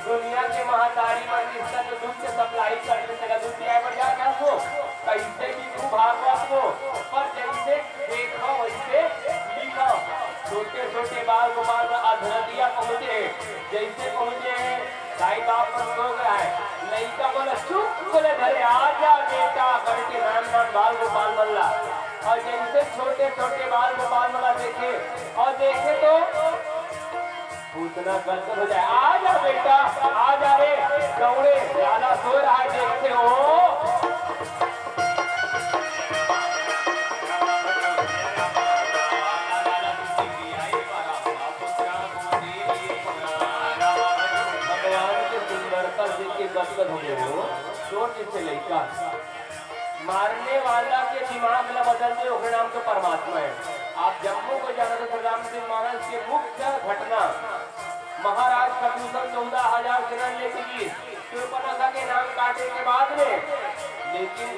दुनिया के महतारी मन रिश्ता के दूध के सप्लाई कर दे, तेला दूध पियाए बर जात हो। कैसे भी तू भागवत हो, पर जैसे देखो वैसे लिखो। छोटे छोटे बाल गोपाल अधरतिया पहुँचे, जैसे पहुँचे दाई बाप मन सो गया है, लइका बोला, "चुप," बोले, "घरे आ जा बेटा," करके नान नान बाल गोपाल मन ला। और जैसे छोटे छोटे बाल गोपाल मन ला देखे, और देखे तो पूतना गदगद हो जाए, "आ जा बेटा, आ जा रे," दौड़े, लाला सो रहा है, देखते हो। भगवान के सुंदरता देख के गदगद हो गए हो, छोट से लइका। मारने वाला के दिमाग ला बदल दे, ओकरे नाम तो परमात्मा है। आप जम्मो को जानत हो, रामचंद्र महाराज के मुख्य घटना, महाराज खरदूषण चौदह हजार सेना लेके गिस, शूर्पणखा के नाक काटे के बाद में, लेकिन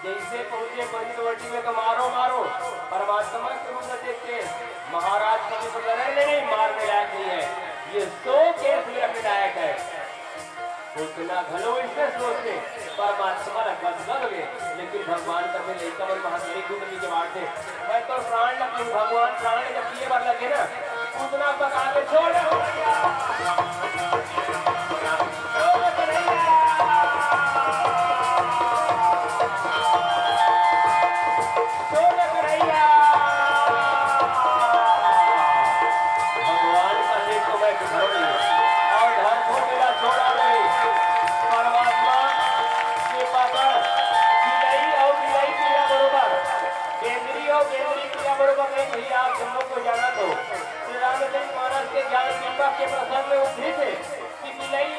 जैसे पहुंचे पंचवटी में तो मारो मारो, परमात्मा के रूप में देखते हैं, महाराज कभी तो लड़े नहीं, मारने लायक नहीं है, ये सौ केस में रखने लायक है। उतना घलो इसने सोचते, परमात्मा ला गदगद हो गए, लेकिन भगवान का फिर लइका मन महाकाली दूत जी के बांटते, मैं तो प्राण ला पीऊं, भगवान प्राण जब पिए बर लगे ना, उतना पका के छोड़ दे। भगवान का देख तो मैं किधर नहीं। और धन को मेरा छोड़ा नहीं। परमात्मा के पाकर बिलाई और बिलाई कीड़ा बरोबर, बेंदरी और बेंदरी कीड़ा बरोबर नहीं भैया, आप जम्मो को जाना तो श्री रामचंद्र महाराज के ज्ञान दीपक के प्रसंग में उद्धृत है कि बिलाई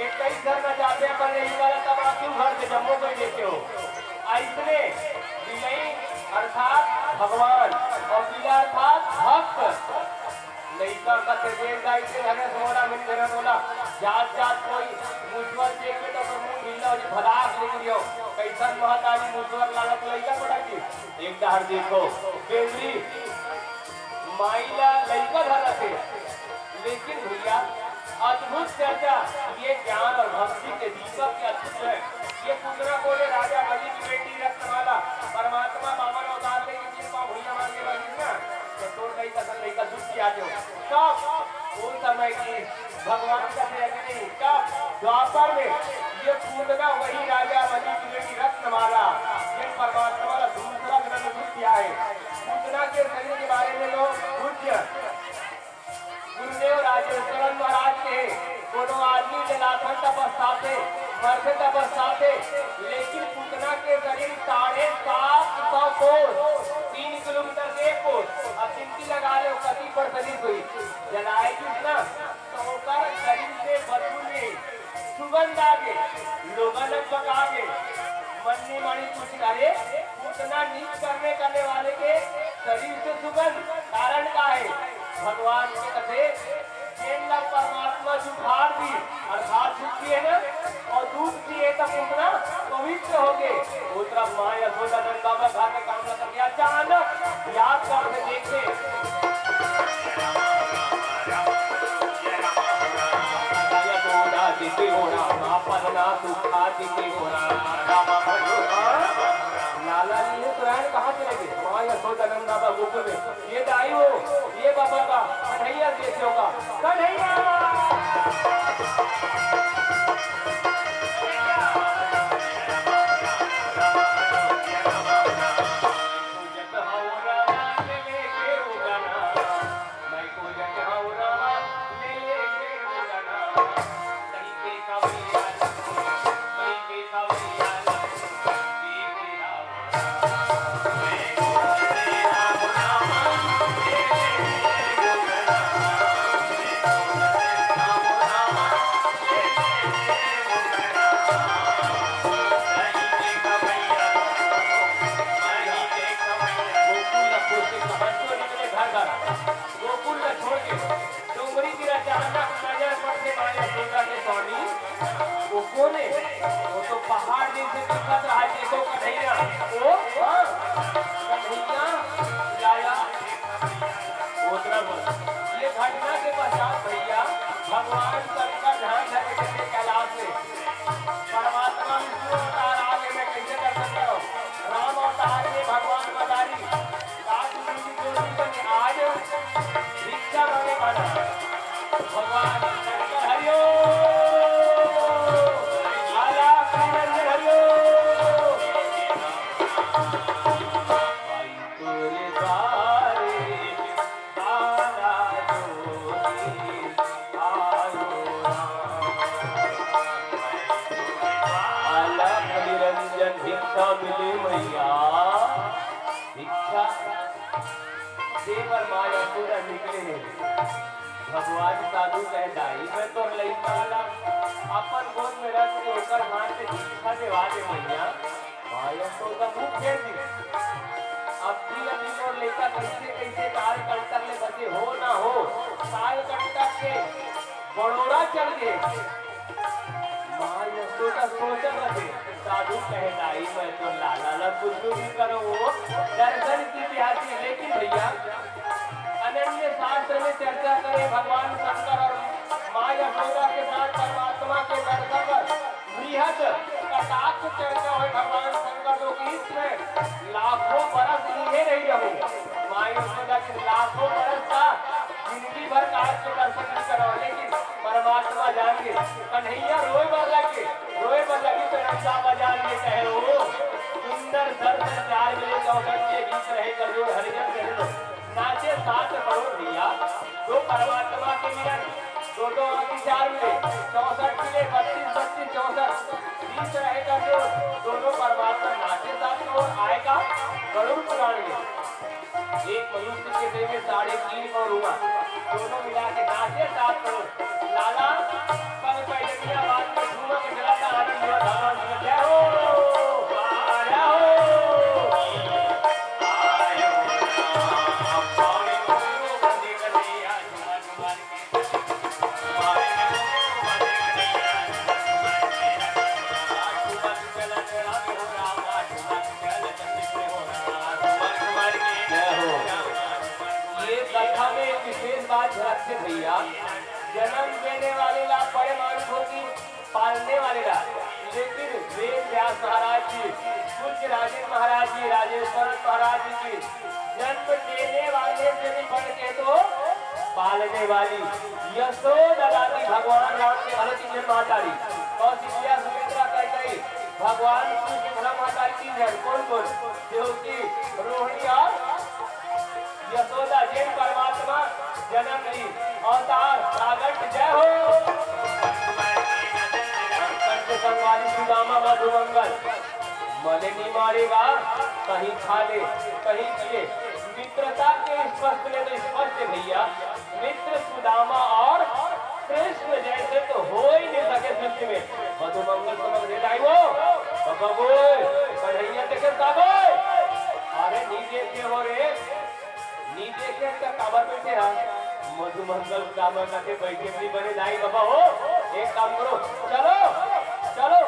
इक्कीस घर में जाते अपन नहीं वाला तब आप क्यों घर के जम्मो को ही देते हो। ऐसने बिलाई अर्थात भगवान और बिला अर्थात भक्त। लइका का तेजेल दाई के घरे सोला मिल घरे बोला, जात जात कोई मुसवर देखे तो तो मुंह ढीला हो जी, भलास निकलियो। कैसन महतारी मुसवर लागत लइका पड़ा जी। एक डहर देखो, बेंदरी माई ला लइका धरत हे। लेकिन भैया, अद्भुत चर्चा, ये ज्ञान और भक्ति के दीपक के अद्भुत है। ये पुतना को ले राजा बलि की बेटी रत्नमाला, परमात्मा बामन अवतार लेके कृपा भुइयां मांगे बनी ना, तो तोर लइका सन लइका दुख किया जो। कब? उन समय की भगवान का दया नहीं, कब? द्वापर में ये पूतना वही राजा बलि की बेटी रत्नमाला, ये परमात्मा का दूसरा जन्म दुख किया है। पूतना के शरीर के बारे में लोग पूज्य गुरुदेव राजेश्वरन महाराज के कोनो आदमी जलाथन त पछताथे, मरथे त पछताथे, लेकिन पुतना के शरीर साढ़े सात सौ कोस, तीन किलोमीटर के एक कोस, अब गिनती लगा ले, कति परसेंट हुई, जलाए कितना, तो ओकर शरीर से बदबू नहीं, सुगंध आ गे, लोगन ल बका गे। मन नहीं मानी कुछ, अरे, उतना नीच कर्म करने वाले के शरीर से सुगंध, कारण का है? भगवान के कथे, जेन ला परमात्मा जुठार दी, अर्थात दुख दिए ना, और दूध पिए तब उतना पवित्र हो गए। वो तरफ माँ यशोदा नंद बाबा घर में काम करके अचानक याद करके देखे, यशोदा जी के हो राम, अपन ना सुखा जी के हो राम। लाला जी ने तो रायन कहाँ चले गए? माँ यशोदा नंद बाबा गोकुल में। ये दाई हो, ये बाबा का, कन्हैया देसियों का, कन्हैया। भैया, भिक्षा दे बर माँ यशोदा निकले हे। भगवान साधु कहे, दाई, मैं तोर लइका ला अपन गोद में रख के ओकर हाथ से भिक्षा देवा दे भैया। माँ यशोदा मुंह फेर दी। अब की अभी मोर लइका कैसे कैसे काल कंटक ले बचे हो ना हो, काल कंटक के बड़ोरा चल गे। माँ यशोदा सोचत रहे, साधु कहे, दाई, मैं तो लाला ला कुछ भी करो, वो दर्शन की प्यासी। लेकिन भैया, अनन्य शास्त्र में चर्चा करे भगवान शंकर और माँ यशोदा के साथ परमात्मा के दर्शन पर बृहद कटाक्ष चर्चा होय भगवान शंकर जो कि इसमें लाखों बरस इहे रही रहू। माँ यशोदा की लाखों बरस का जिंदगी भर काट के दर्शन नहीं करो, लेकिन परमात्मा जान के कन्हैया रोए बर लगे, रोए बर लगी तो रंगा बाजार में कहे हो, सुंदर दर्शन चार मिले चौसठ के बीच रहे कर जो हरिजन कहे लो। नाचे सात करोड़ भैया, दो परमात्मा के मिलन, दो दो आंखी चार मिले, चौसठ मिले, बत्तीस बत्तीस चौसठ, बीस रहे कर जो दोनों परमात्मा नाचे सात करोड़ आएगा गरुड़ पुराण में। एक मनुष्य के देह में साढ़े तीन करोड़ हुआ, दोनों मिला के नाचे सात करोड़। लाला, पग पैजनिया बांध के झूमक जलाता आनंद हुआ, भगवान की जय हो, जय हो। जय हो। ये कथा में एक विशेष बात झलकथे भैया, जन्म देने वाले ला बड़े मानुष होती, पालने वाले ला, लेकिन वेद व्यास महाराज जी, पूज्य राजेंद्र महाराज जी, राजेश्वर महाराज जी की जन्म देने वाले से भी बढ़ के तो पालने वाली यशोदा दादी भगवान राम के भरत की जन्म माता दी, कौशल्या सुमित्रा कैकई, भगवान कृष्ण की जन्म माता की जन्म कौन कौन, जो कि रोहिणी और यशोदा जेन परमात्मा जन्म ली, अवतार प्रागट, जय हो। शंकर के संगवारी सुदामा मधुमंगल, मले नी मारेगा, कहीं खा ले, कहीं पिए, मित्रता के स्पष्ट ले तो स्पष्ट है भैया, मित्र सुदामा और कृष्ण जैसे तो हो ही नहीं सके सृष्टि में। मधुमंगल समझ ले दाई वो, बाबा वो, कन्हैया देखे साबो, अरे नी देखे हो रे, नी देखे त काबर बैठे हा? मधुमंगल सुदामा कथे बैठे भी बने दाई बाबा हो, एक काम करो, चलो, चलो।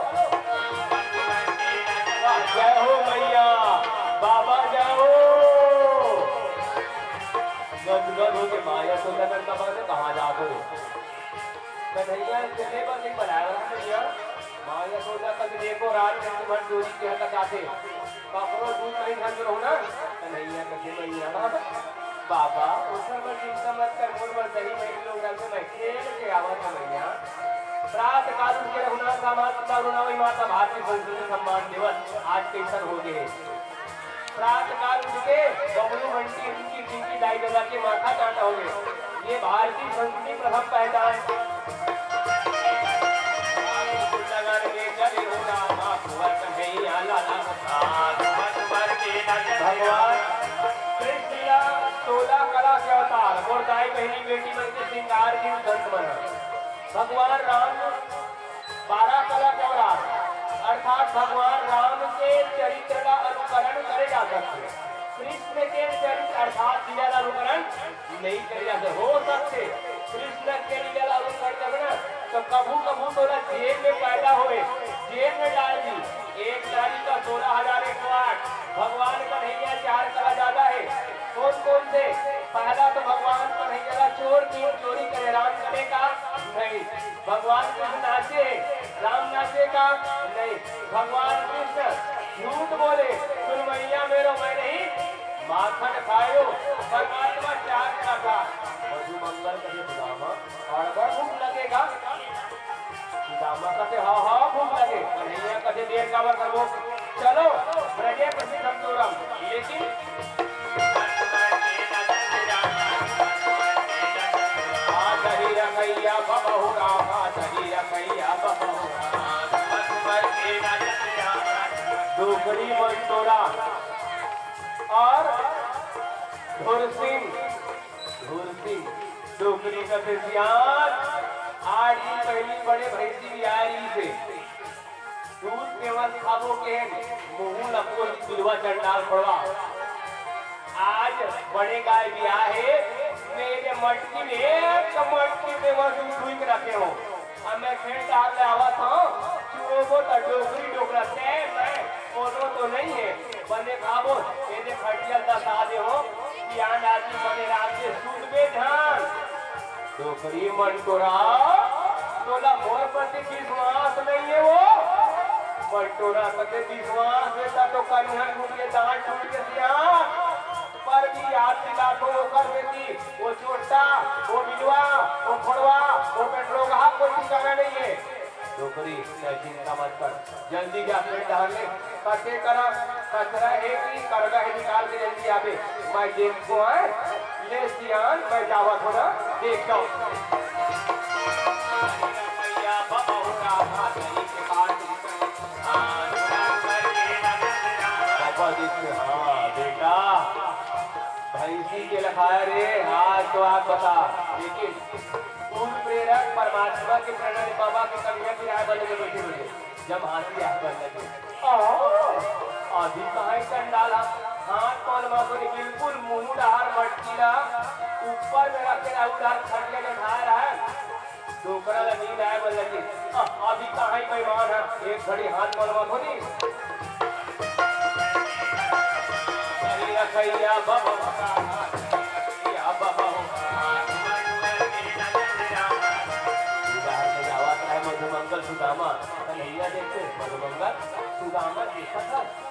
जय हो मैया, बाबा जय हो। गदगद होके माँ यशोदा नंद बाबा से कहाँ जात हो? कन्हैया चले बस एक बनाया रहा भैया। माँ यशोदा कल देखो रात में तुम्हारी डोरी के हक आते। ककरो दूध नहीं खान रहो ना। कन्हैया कथे मैया बाबा, उस समय चिंता मत कर, मोर बर दही मही लोग रख दे, मैं खेल के आवत हूँ मैया। प्रात काल उठ के रघुनाथ रामायण सुनता, रुना वही माता भारती संस्कृति सम्मान दिवस आज कैसन हो गए। प्रात काल उठ के बबलू बंटी, रिंकी, टिंकी, दाई ददा के माथा चाटा हो गए। ये भारतीय संस्कृति प्रथम पहचान। लगन में चले हो रामा, कुंवर कन्हैया लाला। भगवान कृष्ण या सोलह कला के अवतार, मोर दाई बहिनी बेटी मन के श्रृंगार की संत मन। भगवान राम बारह कला के अवतार, अर्थात भगवान राम के चरित्र का अनुकरण करे जा सकथे। कृष्ण के चरित्र अर्थात लीला का अनुकरण नहीं करे जा सकथे। हो सकथे कृष्ण के लीला का अनुकरण करबे ना, तो कभू कभू तोला जेल में पैदा होए, जेल में डाल दी। एक नारी का सोलह हजार एक सौ आठ, भगवान कन्हैया चार कला ज्यादा है। कौन कौन से? पहला तो भगवान कन्हैया ला चोर की चोरी करे, राम करे का नहीं। भगवान कृष्ण नाचे, राम नाचे का नहीं। भगवान कृष्ण झूठ बोले, सुन मैया मेरो मैं नहीं माखन खायो। परमात्मा चार का था। मधुमंगल कहे सुदामा, और बड़ भूख लगेगा। सुदामा कथे, हाँ, हाँ, भूख लगे। कन्हैया कथे, देर काबर करबो? चलो, ब्रजे प्रसिद्धम चोरम। लेकिन आ दही रखैया बबहू राम, आ दही रखैया बबहू राम। डोकरी मन तो धुरसिंग, धुरसिंग, डोकरी कथे सियान, आज ही पहिली बड़े भैंसी बियाय रहिसे। दूध पेवत खाबो केहेन, मुहूं ल कोन बिलवा चंडाल खोड़वा। आज बड़े गाय बियाहे, मेरे मटकी में एक मटकी पेवत दूध हुई के रखे हो। अब मैं खेत डाल ले आवत हूँ, चुरोबो त डोकरी डोकरा ते मैं कोनो तो नहीं है, बने खाबो, एदे खटिया दसा दे हो, सियान आदमी बने रात के सूतबे ध्यान। डोकरी मंटोरा, तोला मोर प्रति विश्वास नहीं है वो। मंटोरा कते विश्वास है ता तो करिहन मुझे दांत टूट के सियान। पर भी याद दिला तो ओकर बेटी, वो चोट्टा, वो बिलवा, वो खोड़वा, वो पेट्रोल का कोई ठिकाना नहीं है। डोकरी, तैं चिंता मत कर, जल्दी जा पेट डहर ले, कते करा कचरा हे कि करगा हे निकाल के जल्दी आबे, मैं देखो आय, ले सियान, मैं जावत हो ना, देख जाओ। पापा जी से, हाँ, बेटा, भैंसी के लखाया रे, आज तो आप बता, लेकिन पूर्ण प्रेरक परमात्मा के प्रेरणा ले बाबा के कन्हैया गिराए वाले में बैठे बैठे जब हाथी आए वाले में, आ, अभी कहाँ ही चंडाल हा? हाथ कौन माथो ने बिल्कुल मुंह डहार मटकी ला ऊपर में रख के राहुल डहार खटिया में ढाए रहा है। डोकरा ला नींद आए वाले लगी। आ, अभी कहाँ ही बेईमान है? एक घड़ी हाथ कौन माथो नहीं। कहीं रखैया बबा, कहीं रखैया बबा। उधार में जावत रहे मधुमंगल सुदामा, कन्हैया देखे मधुमंगल सुदामा देखत है।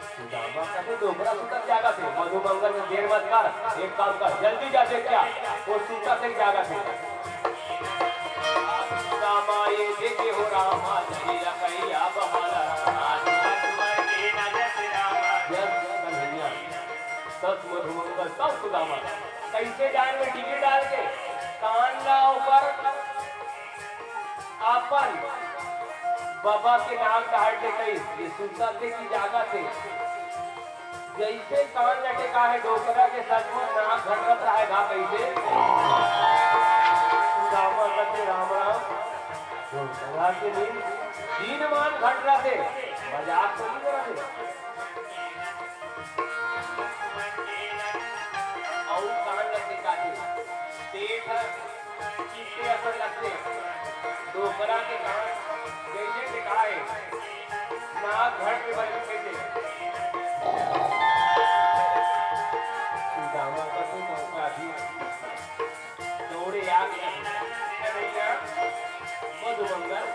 सुदामा कहे, "डोकरा सुतत जागत हे।" मधुमंगल से देर मत कर, एक काम कर, जल्दी जा देख क्या वो सुतत हे जागत हे। सुदामा ये देखे हो रामा, नहीं रखैया बहाना। यस, कन्हैया, सस मधुमंगल, सस सुदामा। कैसे जान में टीवी डाल के कान ला ऊपर अपन बबा के नाक डहार ले कही, ये सुनता थे कि जागा थे। जैसे कान लटका है डोकरा के, सचमुच नाक घटरत रहा है गा कैसे? रामा कथे, "राम राम।" डोकरा के नींद दीन मान घटरत हे, मजाक तो नहीं करत हे। अउ कान लटका दे, पेट ह चित्ते असन लगथे। डोकरा के कान जइसे दिखाए, नाक घट के बजत कहिथे। सुदामा कछु मौका भी दौड़े आगे। कन्हैया, मधुमंगल,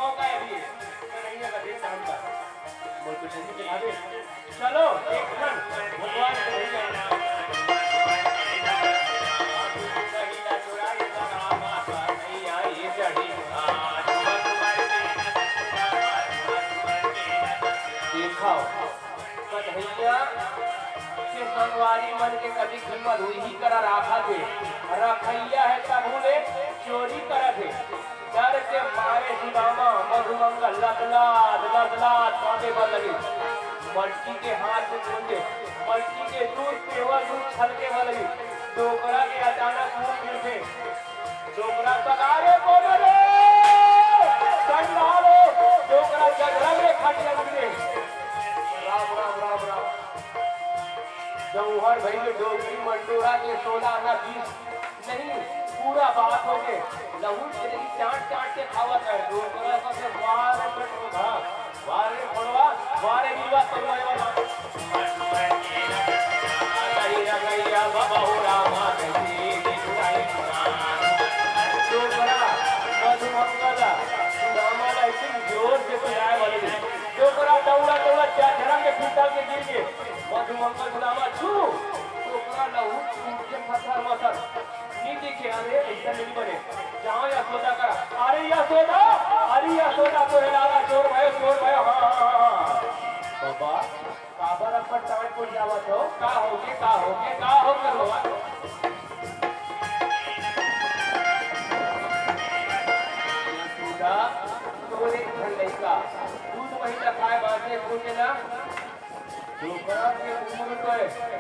मौका भी है। कन्हैया का देख काम का। बोल तो जल्दी दिखा दे। चलो, एक क्षण भगवान कन्हैया। देखो, कन्हैया के संगवारी मन के कभी हिम्मत हुई ही करा राखा थे। रखैया है तभू ले चोरी करत हे। डर के मारे सुदामा मधुमंगल लदलात, लदलात कांपे बर लगे। मटकी के हाथ में छूटे, मटकी के दूध पेवर दूध छलके बर लगे। डोकरा के अचानक मुंह गिरथे। डोकरा पकारे बोले रे, चंडालो, डोकरा जगरंग रे खटिया गिरे। राम, राम, राम, राम। जौहर भई डोकरी मंटोरा के सोला आना बीस नहीं, पूरा बात हो के लहू तेरी चाट चाट के खावत है। डोकरा का से वाह रे पेट में घा, वाह रे पड़वा, वाह रे बीवा पड़वा वाला। कही रंगैया बबहू रामा कही। डोकरा मधुमंगल सुदामा ला इतनी जोर से पिराए वाले। डोकरा दौड़ा दौड़ा जा झरम के फिसल के गिर गए। मधुमंगल सुदामा छू, डोकरा लहू छूट के फसर मसर। नी दिखे, अरे, ऐसा नहीं बने। जाओ यशोदा करा। अरे यशोदा, अरे यशोदा, तो लाला चोर भयो, चोर भयो, हाँ, हाँ, हाँ, हाँ। बाबा, काबर अपन टांट को जावत हो? का होगे, का होगे, का होगे बाबा? यशोदा, तोरे घर लइका, दूध वही रखाए बांचे, पूछे ना। डोकरा के उम्र तो है।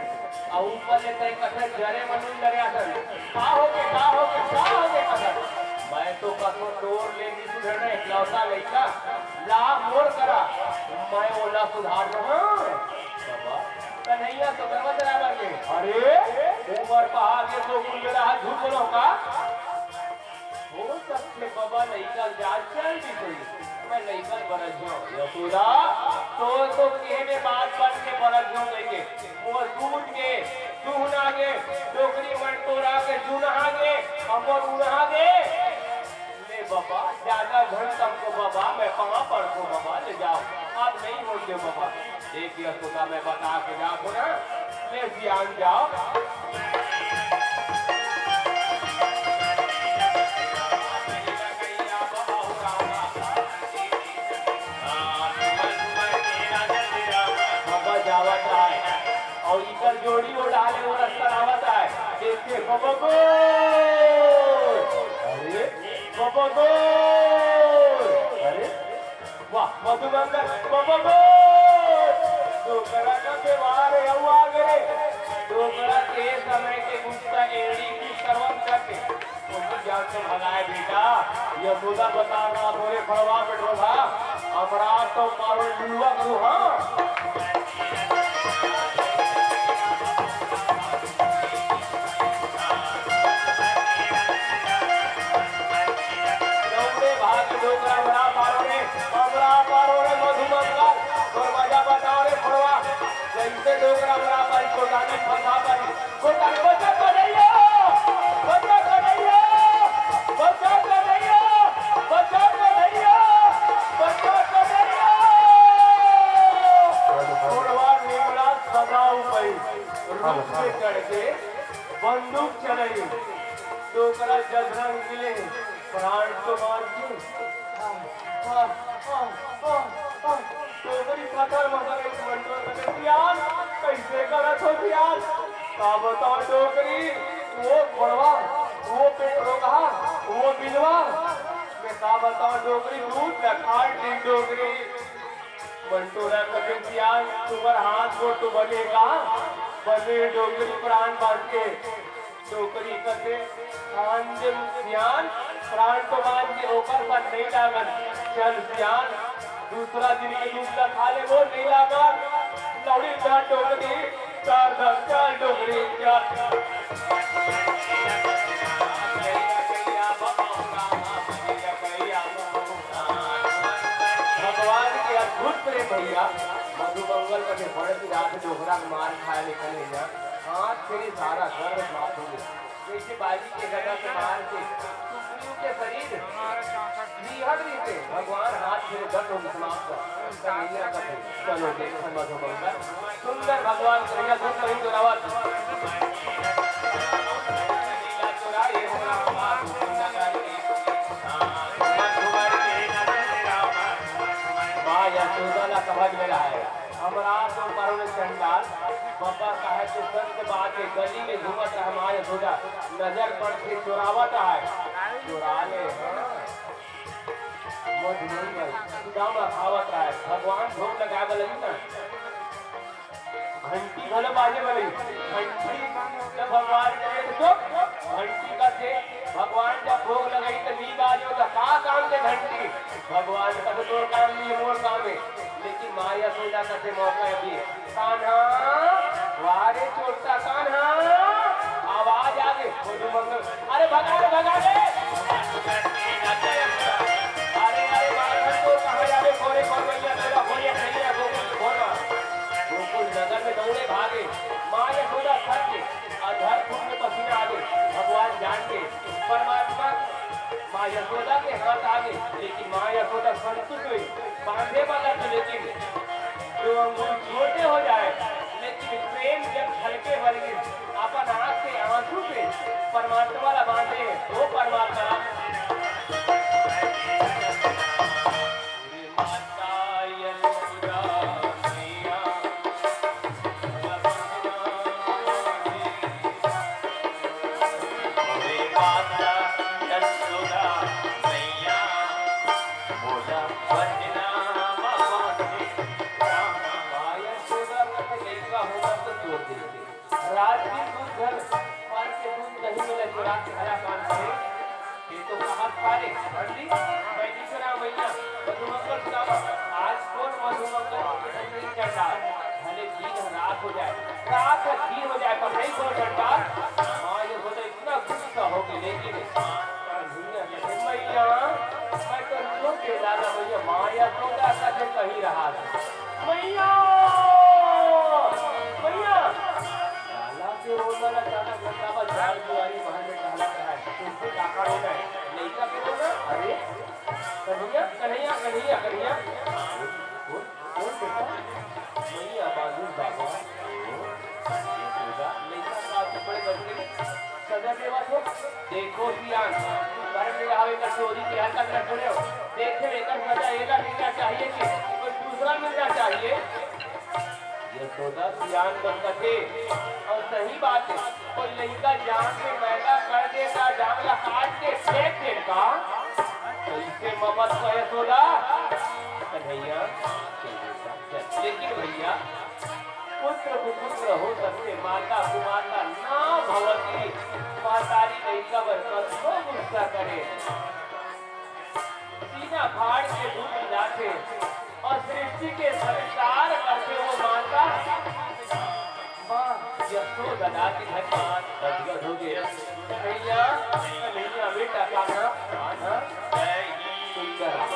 अउ ऊपर ले तैं कथे जरे म नून डरे असन। का होगे, का होगे, का होगे कथस? मैं तो कथों तोर ले नी सुधरना एकलौता लइका, ला मोर करा, मैं ओला सुधार दूँ। हाँ बाबा, कन्हैया तो गरवा चला बर गे। अरे, उमर पहाड़ के तो गुण मेरा हाथ झूठ बोलो का? हो सकथे बबा लइका ल जात चल दिस होही। मैं लइका ल बरत हँव। यशोदा, तोर तो केहे में बात बन के बरत हँव कहिके। मोर दूध के, दुहना के, डोकरी मन टोरा के जुनहा के, अमर उनहा के। ले बबा, जादा झन तमको बबा, मैं पाँव पड़थँव बबा, ले जाव। अब नइ होन देव बबा। देख यशोदा, मैं बता के जात हँव ना, ले सियान जाव। बबा जावत आय, अउ इकर जोड़ी ओ डाले ओ रस्ता आवत आय। देख के बबा गो, अरे बबा गो, अरे वाह, मधुमंगल, बबा गो! डोकरा का व्यवहार है, अउ आगे रे। डोकरा के समय के गुस्सा एड़ी की श्रवण करके। ओही जान से भगाए बेटा, यशोदा बता रहा तोरे फड़वा पे ढोला, हमरा तो पारो लुआ करू, हाँ। दौड़े भाग डोकरा, हमरा पारो रे, हमरा पारो रे मधुमंगल, तोर मजा बताओ रे फड़वा। जैसे डोकरा हमरा पारी, गोटानी फंसा पारी, गोटानी बचा कन्हैया, बचा कन्हैया, बचा कन्हैया, बचा कन्हैया, बचा कन्हैया। फड़वा निमरा सदा उपई, रुख पे चढ़ के बंदूक चलाई, डोकरा जधरंग मिले, प्राण तो मार के। डोकरी पत्थर मगर एक मंडोर में, "सियान, कैसे करत हो सियान?" का बताओ डोकरी, वो घोड़वा, वो पेट रोगहा, वो बिलवा। मैं का बताओ डोकरी, दूध न खाए ठीक डोकरी। मंटोरा कथे, "सियान, तुम्हर हाथ गोड़ तो बने का?" बने डोकरी प्राण बांध के। डोकरी कथे, "आन दे सियान, प्राण तो बांध के ओकर पर नहीं लागत। चल सियान, दूसरा दिन के दूध ला खा ले, वो नहीं लागत।" लौड़ी जा डोकरी, चार धर, चल डोकरी, चल। भगवान के अद्भुत प्रेम भैया। मधुमंगल कथे बड़े पिरात डोकरा के मार खाए ले कन्हैया, हाथ फेरी सारा गर्व समाप्त हो गया। जैसे बाजी के गदा से मार के सुग्रीव के शरीर निहर रहिसे, भगवान हाथ फेरे दंड हो समाप्त। कन्हैया कथे, चलो देखो मधुमंगल। सुंदर भगवान कन्हैया दूध नहीं चुरावत। माँ यशोदा ला समझ में रहा है। हमरा तो करुण चंडाल, बबा कहे तो सत्य बात है, गली में घूमत रहा माँ यशोदा, नजर पड़थे चोरावत है, चोरा ले। मधुमंगल, सुदामा खावत है, भगवान भोग लगाए वाला ना। घंटी घलो बाजे वाली। घंटी जब भगवान के लिए तो चुप। घंटी का से भगवान जब भोग लगाई तो नी बाजे, तो का काम के घंटी? भगवान का तो तोर काम नहीं है, मोर काम है। लेकिन माँ यशोदा का से मौका है अभी। कान्हा, वाह रे चोट्टा कान्हा, आवाज आ गई। मधुमंगल, अरे भगा रे, भगा रे। अरे, अरे, माखन तो कहाँ जावे, खोरे, खोरवैया, तोरा, खोरिया, खैया, गोकुल, खोरा। गोकुल नगर में दौड़े भागे, माँ यशोदा थक के, अंधार खून में पसीना आ गए। भगवान जान के, परमात्मा माँ यशोदा के हाथ आ गए, लेकिन माँ यशोदा संतुष्ट हुई। बांधे वाला तो लेकिन दो अंगुल छोटे हो जाए, लेकिन प्रेम जब छलके वर्गीस अपन आँख के आंसू से परमात्मा ला बांधे, वो परमात्मा। ये तो कहा सारे, हाँ जी, मैं निकरा मैया, मधुमंगल सुदामा, आज कौन मधुमंगल के संग चंडाल, भले दिन रात हो जाए, रात दिन हो जाए, पर नहीं कौन चंडाल। माँ यशोदा इतना गुस्सा हो गई, लेकिन कन्हैया कहते, "मैया, मैं तो लुटे लाला मैया, माँ यशोदा का से कहीं रहा था। मैया, मैया।" लाला के रोना ला गाना घटावा झाड़ दुआरी बाहर में टहला रहा है। तुमसे काका रोना है, लइका के रोना? अरे, कन्हैया, कन्हैया, कन्हैया, कन्हैया। बोल, बोल, बोल बेटा। मैया बाबू बाबा। ये पूजा लइका का तू बड़े बन गए। सजा देवा तो देखो सियान, घर में आवे का चोरी के हरकत न करो। देखे एकर सजा एला मिलना चाहिए कि कोई दूसरा मिलना चाहिए। यशोदा सियान बन कथे, और सही बात है, कोई लइका जान के पैदा कर देता, जान ला काट के फेंक देता, तो इसे ममत को यशोदा। कन्हैया, चल बेटा, चल। लेकिन भैया, पुत्र कुपुत्र हो सकते, माता कुमाता ना भवती, महतारी लइका बर कतको गुस्सा करे। सीना फाड़ के दूध पिलाथे और सृष्टि के संचार करथे वो माता। माँ यशोदा के धन्यवाद गदगद हो गए। कन्हैया, कन्हैया बेटा का नाम आना सुंदर।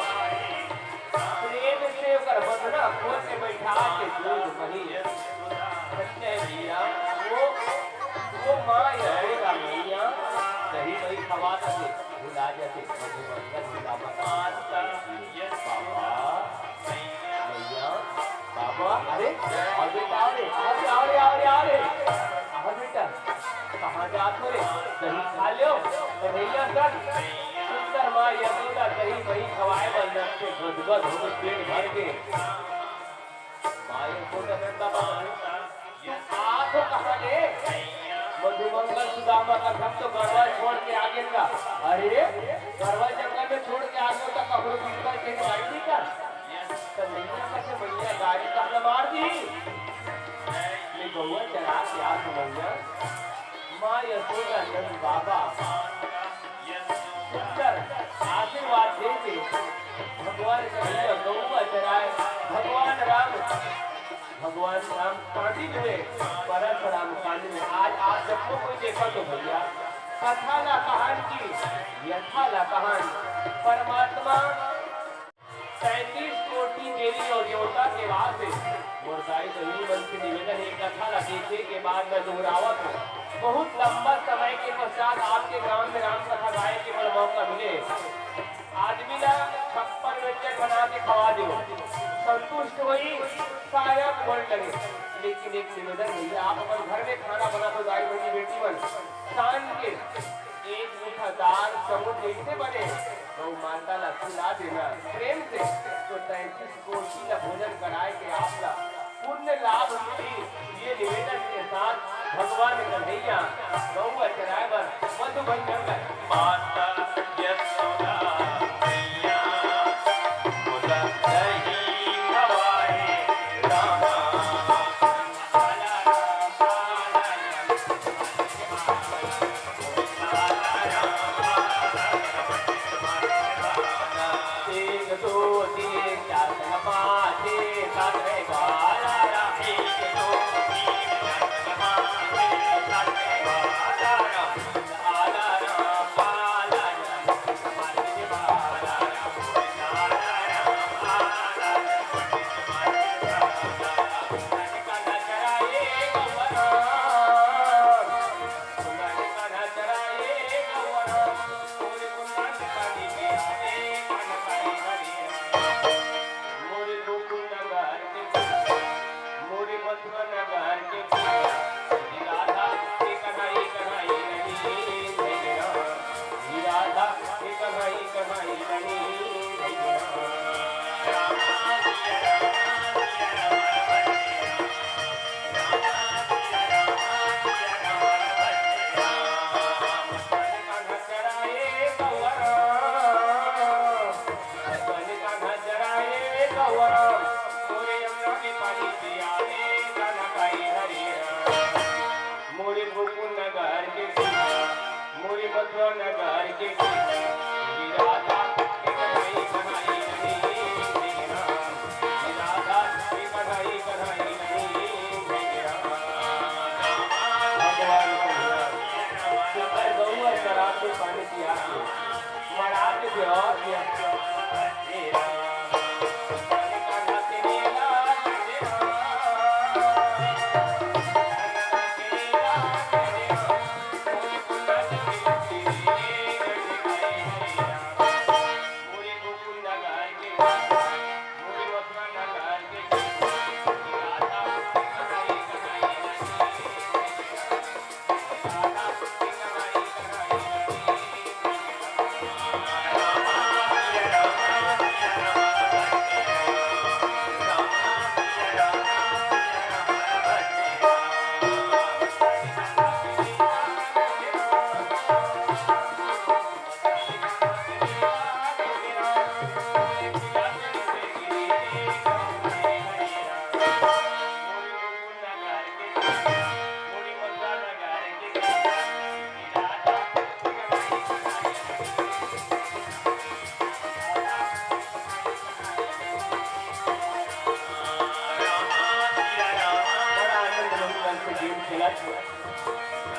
प्रेम से ओकर बंधना खोल के बैठा के दूध मही। धन्य है भैया, वो, वो माँ यशोदा मैया दही मही खवा दे। भुला जाते मधुमंगल सुदामा का बाबा, भैया, बाबा, अरे, आओ बेटा, आओ रे, आओ रे, आओ रे, आओ रे, आओ रे, आओ बेटा, कहाँ जात हो रे? दही खा लो, तो भैया सर, सुंदर माँ यशोदा दही मही खवाए बर लगथे, गदगद हो के पेट भर के। माँ यशोदा नंदा बाबा, तू आत हो कहाँ ले? मधुमंगल सुदामा का हम तो गढ़वा छोड़ के आ गेन गा। अरे, गढ़वा जंगल में छोड़ के आ गेन तो ककरो पीछे के गाड़ी नहीं कर। तो नैया कसे मैया गाड़ी का हमें मार दी। ये गौवा चरा के आ मैया। माँ यशोदा नंद बाबा सुंदर आशीर्वाद दे के भगवान कन्हैया गौवा चराए, भगवान राम, भगवान राम कांदी हुए, परस राम कांदी में। आज आप सबको कोई देखा तो भैया, कथा ला कहान की, यथा ला कहान, परमात्मा सैंतीस कोटि देवी और देवता के वास हे। मोर दाई बहिनी मन से निवेदन हे, कथा ला देखे के बाद मैं दोहरावत हूँ। बहुत लंबा समय के पश्चात आपके ग्राम में राम कथा गाए के मोला मौका मिले। आदमी ला छप्पन व्यंजन बना के खवा दो, संतुष्ट होई, सारा बोल लगे। लेकिन एक निवेदन भैया, आप अपन घर में खाना बना दो, दाई बहिनी बेटी मन, शान के एक मुठा दाल चावल जैसे बने, गौ माता ला खिला देना प्रेम से, तो तैंतीस कोटि ला भोजन कराए के आप ला पुण्य लाभ मिली। ये निवेदन के साथ भगवान कन्हैया गौवा चराए बर मधुबन जंगल। माता यशोदा मैया, मोला दही खवाए रामा।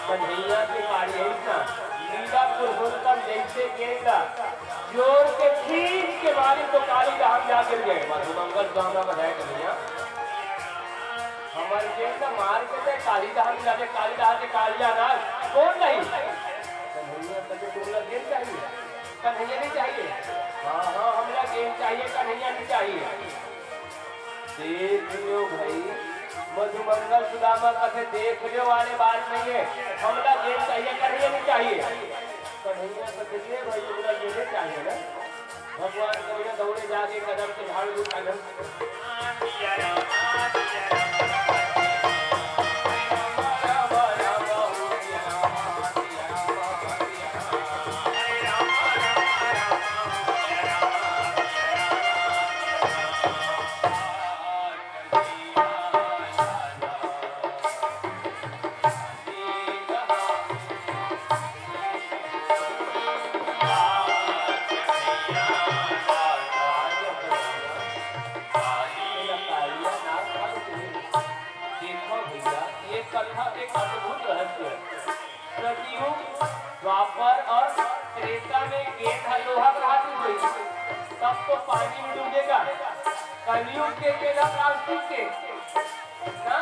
कन्हैया के पारी है ना, लीला पुरुषोत्तम जैसे गेंद जोर के खींच के मारी तो काली धाम जा गिर गए। मधुमंगल गाना बजाए कन्हैया, हमारी गेंद मार के दे काली धाम जाके काली धाम के कालिया ना, कौन नहीं? कन्हैया कहे तुम लोग गेंद चाहिए, कन्हैया नहीं चाहिए। हाँ हाँ, हम लोग गेंद चाहिए, कन्हैया नहीं चाहिए। देख लियो भाई, मधुमंगल सुदामा कथे देख लियो वाले बात नहीं है, हमला जेल चाहिए, कन्हैया नहीं चाहिए। कन्हैया कथे ले भाई, हमला जेले चाहिए ना। भगवान कन्हैया दौड़े जाके कदम के झाड़ उठा। देखो भैया, ये कथा एक अद्भुत रहस्य है। सतयुग, द्वापर और त्रेता में गेंद ह लोहा के हाथ में होई, तब तो पानी में डूबेगा। कलयुग के गेंद ह प्लास्टिक के, ना?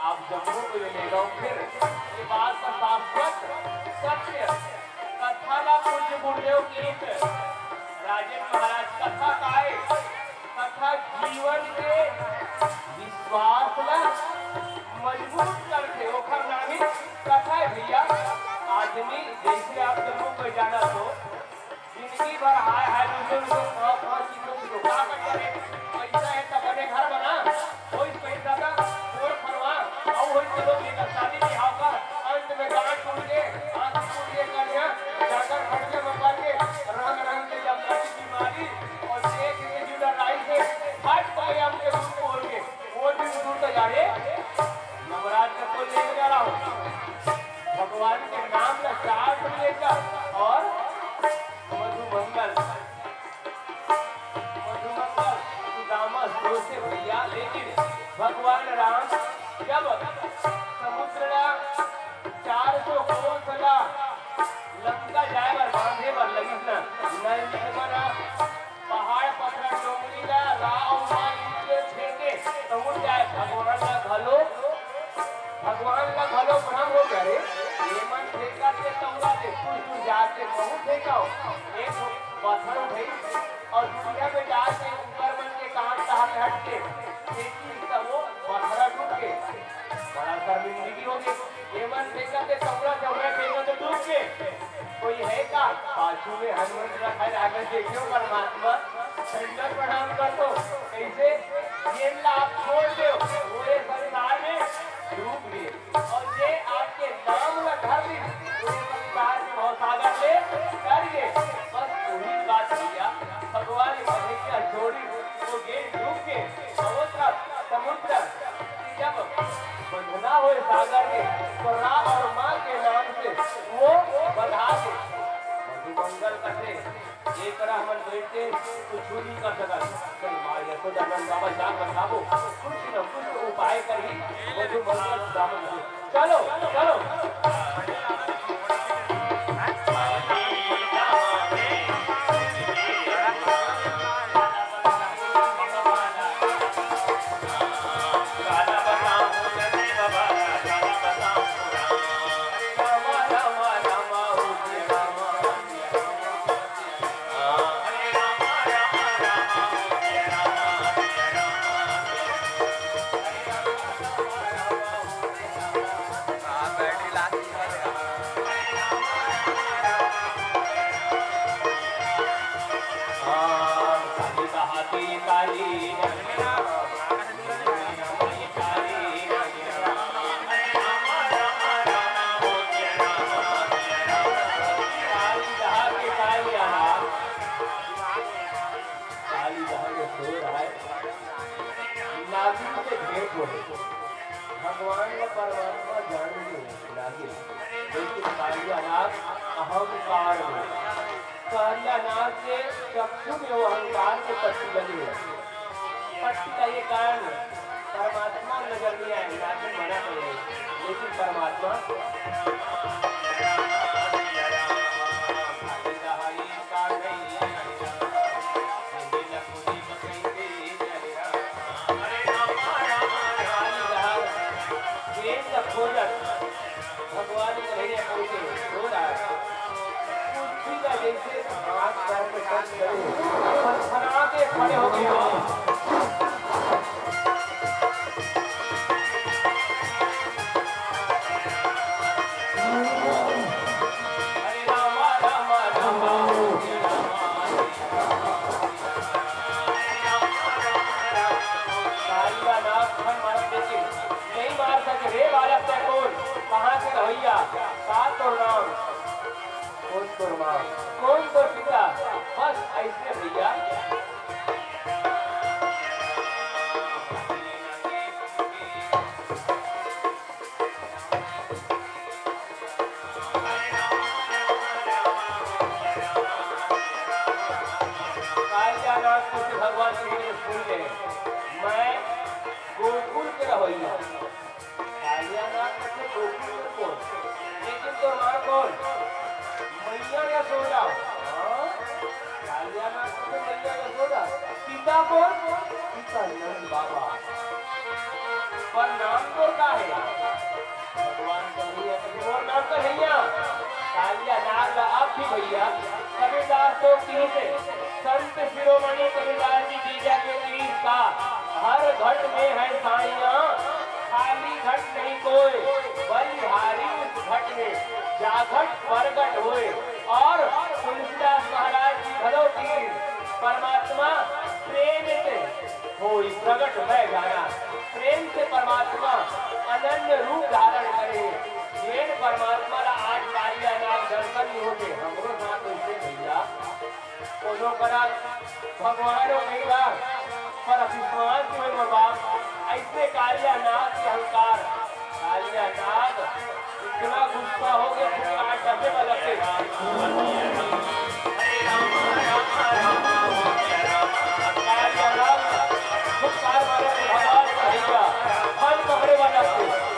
आप जम्मो को ले लेगा फिर ये बात का शाश्वत सत्य। कथा ला पूज्य गुरुदेव की राजेंद्र महाराज कथा काय, कथा जीवन के विश्वास ला मजबूत करथे, ओखर नाम ही कथा है भैया। आदमी जैसे आप जम्मो को जाना तो जिंदगी भर हाय हाय, लूटो लूटो, खाओ खाओ, चीजो पीजो, का कर करे? पैसा है त बने घर बना, कोई पैसा का बोर फरवा, और वही चलो लेकर शादी बिहाव कर, अंत में गांठ टूट के, आंख टूट के, कन्या जाकर खटिया में पड़ के, रंग रंग के जब लगी बीमारी, और देख के जुड़ा राई से, हट पाए हमके मुंह खोल के, वो दिन दूर तो जा रे, नवरात्र को लेने जा रहा हूँ। भगवान के नाम का चाट लेकर और मधुमंगल, मधुमंगल सुदामा सोचे भैया, लेकिन भगवान राम जब समुद्र ला चार सौ कोस ला लंका जाए बर बांधे बर लगिस ना, नल मना पहाड़ पथरा डोंगरी ला राव मान के छेके तहूँ जाए भगवान ला घलो, भगवान ला घलो भ्रम हो गया रे। ये मन फेंका के तौरा दे, कुछ दूर जाके महू फेंकाओ। एक पत्थर उठाई और दुनिया में जाके ऊपर मन के कान तहा हट के फेंकी, तब वो पत्थर टूट के बड़ा शर्मिंदगी हो गई। ये मन फेंका के तौरा जब मैं फेंका तो डूब के कोई है का? पाछू में हनुमंत रखा है, आगे देखियो परमात्मा, दंडवत प्रणाम कर दो। कैसे? ये ला आप छोड़ दो, पूरे संसार में डूब गए। और ये आपके नाम ला धर ली, पूरे संसार के भवसागर ले कर गए। बस वही बात भैया, भगवान कन्हैया जोड़ी, वो गेंद डूब के समुद्र, समुद्र जब बंधना होए सागर में, तो रा और माँ के नाम से वो बंधा दे। मधुमंगल कथे, एकरा हमन बैठ के कुछु नहीं कर सकत। चल माँ यशोदा नंद बाबा जान बताबो, कुछ न कुछ तो उपाय करही। मधुमंगल सुदामा जी, चलो, चलो। काली जहाँ के शोर आए, नागिन के भेंट होए। भगवान ला परमात्मा जान के नागिन, लेकिन कालिया नाग अहंकार में, कालिया नाग के चक्षु में वो अहंकार के पट्टी लगी है। पट्टी का ये कारण परमात्मा नजर नहीं आए, नागिन मना कर रही है। परमात्मा। प्रेम का खोजत भगवान कन्हैया पहुंचे, रो रहा है। पृथ्वी का जैसे हाथ पैर में कष्ट करे, छनछना के खड़े हो गए। हरे रामा, रामा, रामा, हरे रामा, हरे रामा। कालिया नाग फन मारत देखे, नहीं मार सके। रे बालक, तै कोन? कहाँ के रहैया? का तोर नाम? कोन तोर माँ? कोन तोर पिता? बस ऐसे भैया। कालिया नाग कुछ भगवान श्री ने सुन ले, मैं गोकुल के रहैया। कालिया नाग कथे, "गोकुल में कोन? लेकिन तोर माँ कोन?" "मैया यशोदा।" हाँ? कालिया नाग कथे, "मैया यशोदा।" "पिता कोन?" "पिता नंद बाबा।" "पर नाम तोर का हे?" भगवान कन्हैया कथे, "मोर नाम कन्हैया।" कालिया नाग ला अब भी भैया कबीरदास तो कहिस हे, संत शिरोमणि कबीरदास जी गिरजा के तीस का, "हर घट में है साइयां, खाली घट नहीं कोय, बलिहारी उस घट में, जा घट प्रगट होय।" और तुलसीदास महाराज जी घलो कहिस, परमात्मा प्रेम से होई प्रगट मैं जाना। प्रेम से परमात्मा अनन्य रूप धारण करे। जेन परमात्मा ला आज कालिया नाग दर्शन नहीं होते, हमरो साथ वैसे भैया। कोनो करा भगवान हो कई बार, पर विश्वास नहीं होय मोर बाप। ऐसे कालिया नाग के अहंकार, कालिया नाग इतना गुस्सा हो गया, फिर आज डसे वाला से। कालिया नाग फुटकार मारे, भगवान कन्हैया, फन पकड़े वाला से।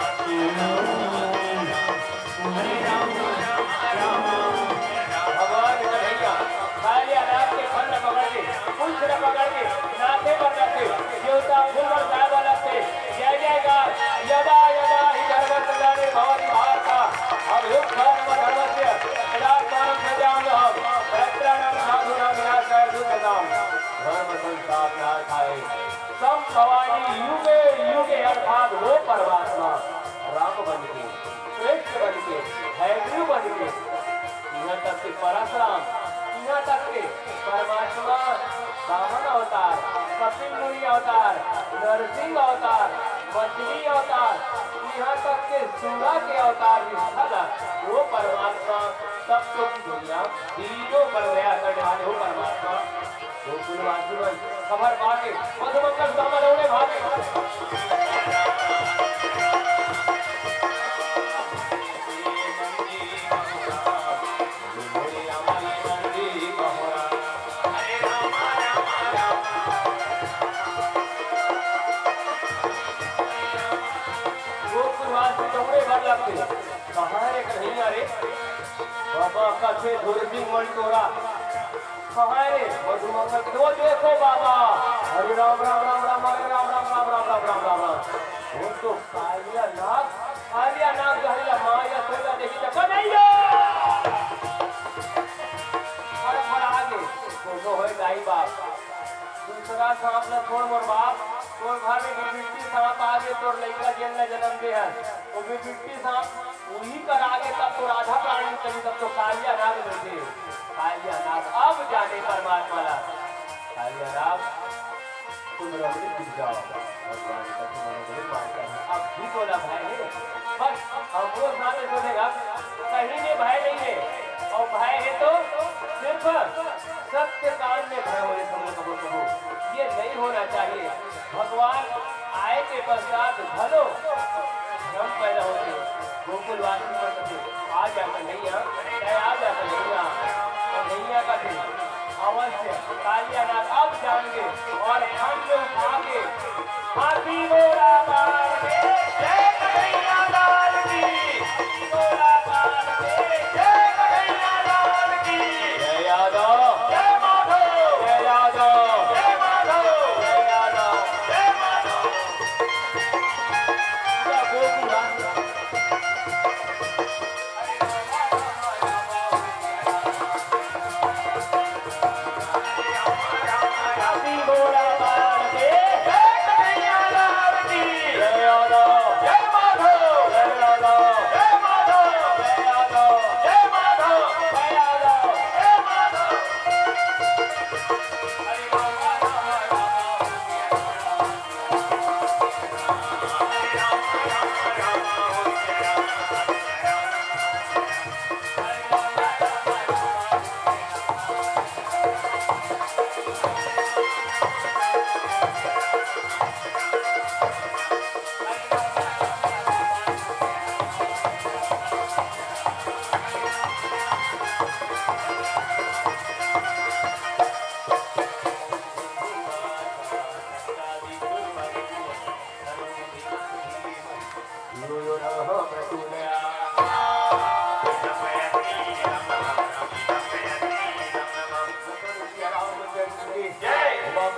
भगवान कन्हैया, कालिया नाग के फन पकड़ के, पूंछ ल पकड़ के, नाचे बर लगथे, देवता फूल बरसाए बर लगथे। जय जयकार। यदा यदा हि धर्मस्य ग्लानिर्भवति भारत, अभ्युत्थानमधर्मस्य, तदात्मानं सृजाम्यहम्, दरिद्राणां साधूनां विनाशाय दुष्कृताम्। धर्म संस्थापनार्थाय सम्भवामि युगे युगे, अर्थात वो परमात्मा राम बन के, कृष्ण बन के, हयग्रीव बन के, इहाँ तक के परशुराम, इहाँ तक के परमात्मा वामन अवतार, कपिल मुनि अवतार, नरसिंह अवतार, मछली अवतार, इहाँ तक के सूरा के अवतार भी भला वो परमात्मा तब तो की दुनिया हीरो बन गया करने वाले हो परमात्मा। गोकुलवासी मन खबर पाके मधुमंगल धाम दौड़े भागे। गोकुलवासी दौड़े भाग लगते। कहाँ रे कन्हैया रे? बाबा कथे धुरसिंह मंटोरा। कहाँ रे? मधुमंगल के, वो देखो बाबा। हरे राम, राम, राम, राम, हरे राम, राम, राम। वो तो कालिया नाग, कालिया नाग जो है, माँ यशोदा देखी तो कन्हैया। फड़फड़ा आगे, कोनो होय दाई बाप। दूसरा सांप ल छोड़ मोर बाप, तोर घर में बिबिट्टी सांप आगे, तोर लइका जेन ल जन्म दे हस, वो बिबिट्टी सांप उही कर आगे, तब तो राधा प्राणी चली, तब तो कालिया नाग बैठे। कालिया नाग अब जाने परमात्मा ला। कालिया नाग, तुम रमणी गिर जाओ, भगवान का तुम रमणी मारता है। अब भी बोला भय है, बस हमरो साथ में बोले, अब कहीं में भय नहीं है, और भय है तो सिर्फ सत्य काल में भय होए, समझ कबो कबो ये नहीं होना चाहिए। भगवान आए के पश्चात घलो भ्रम पैदा होथे। गोकुलवासी मन कथे, "आ जा कन्हैया, तै आ जा कन्हैया।" कन्हैया कथे, "अवश्य।" कालिया नाग अब जान गे और फन में उठा के हाथी घोड़ा पार के जय कन्हैया लाल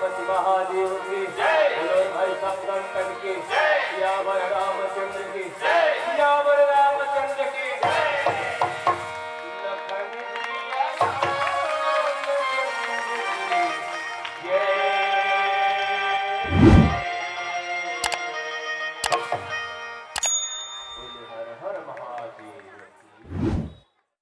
महादेव की जय। बोलो भाई साहब संतन की जय। सियावर रामचंद्र की जय।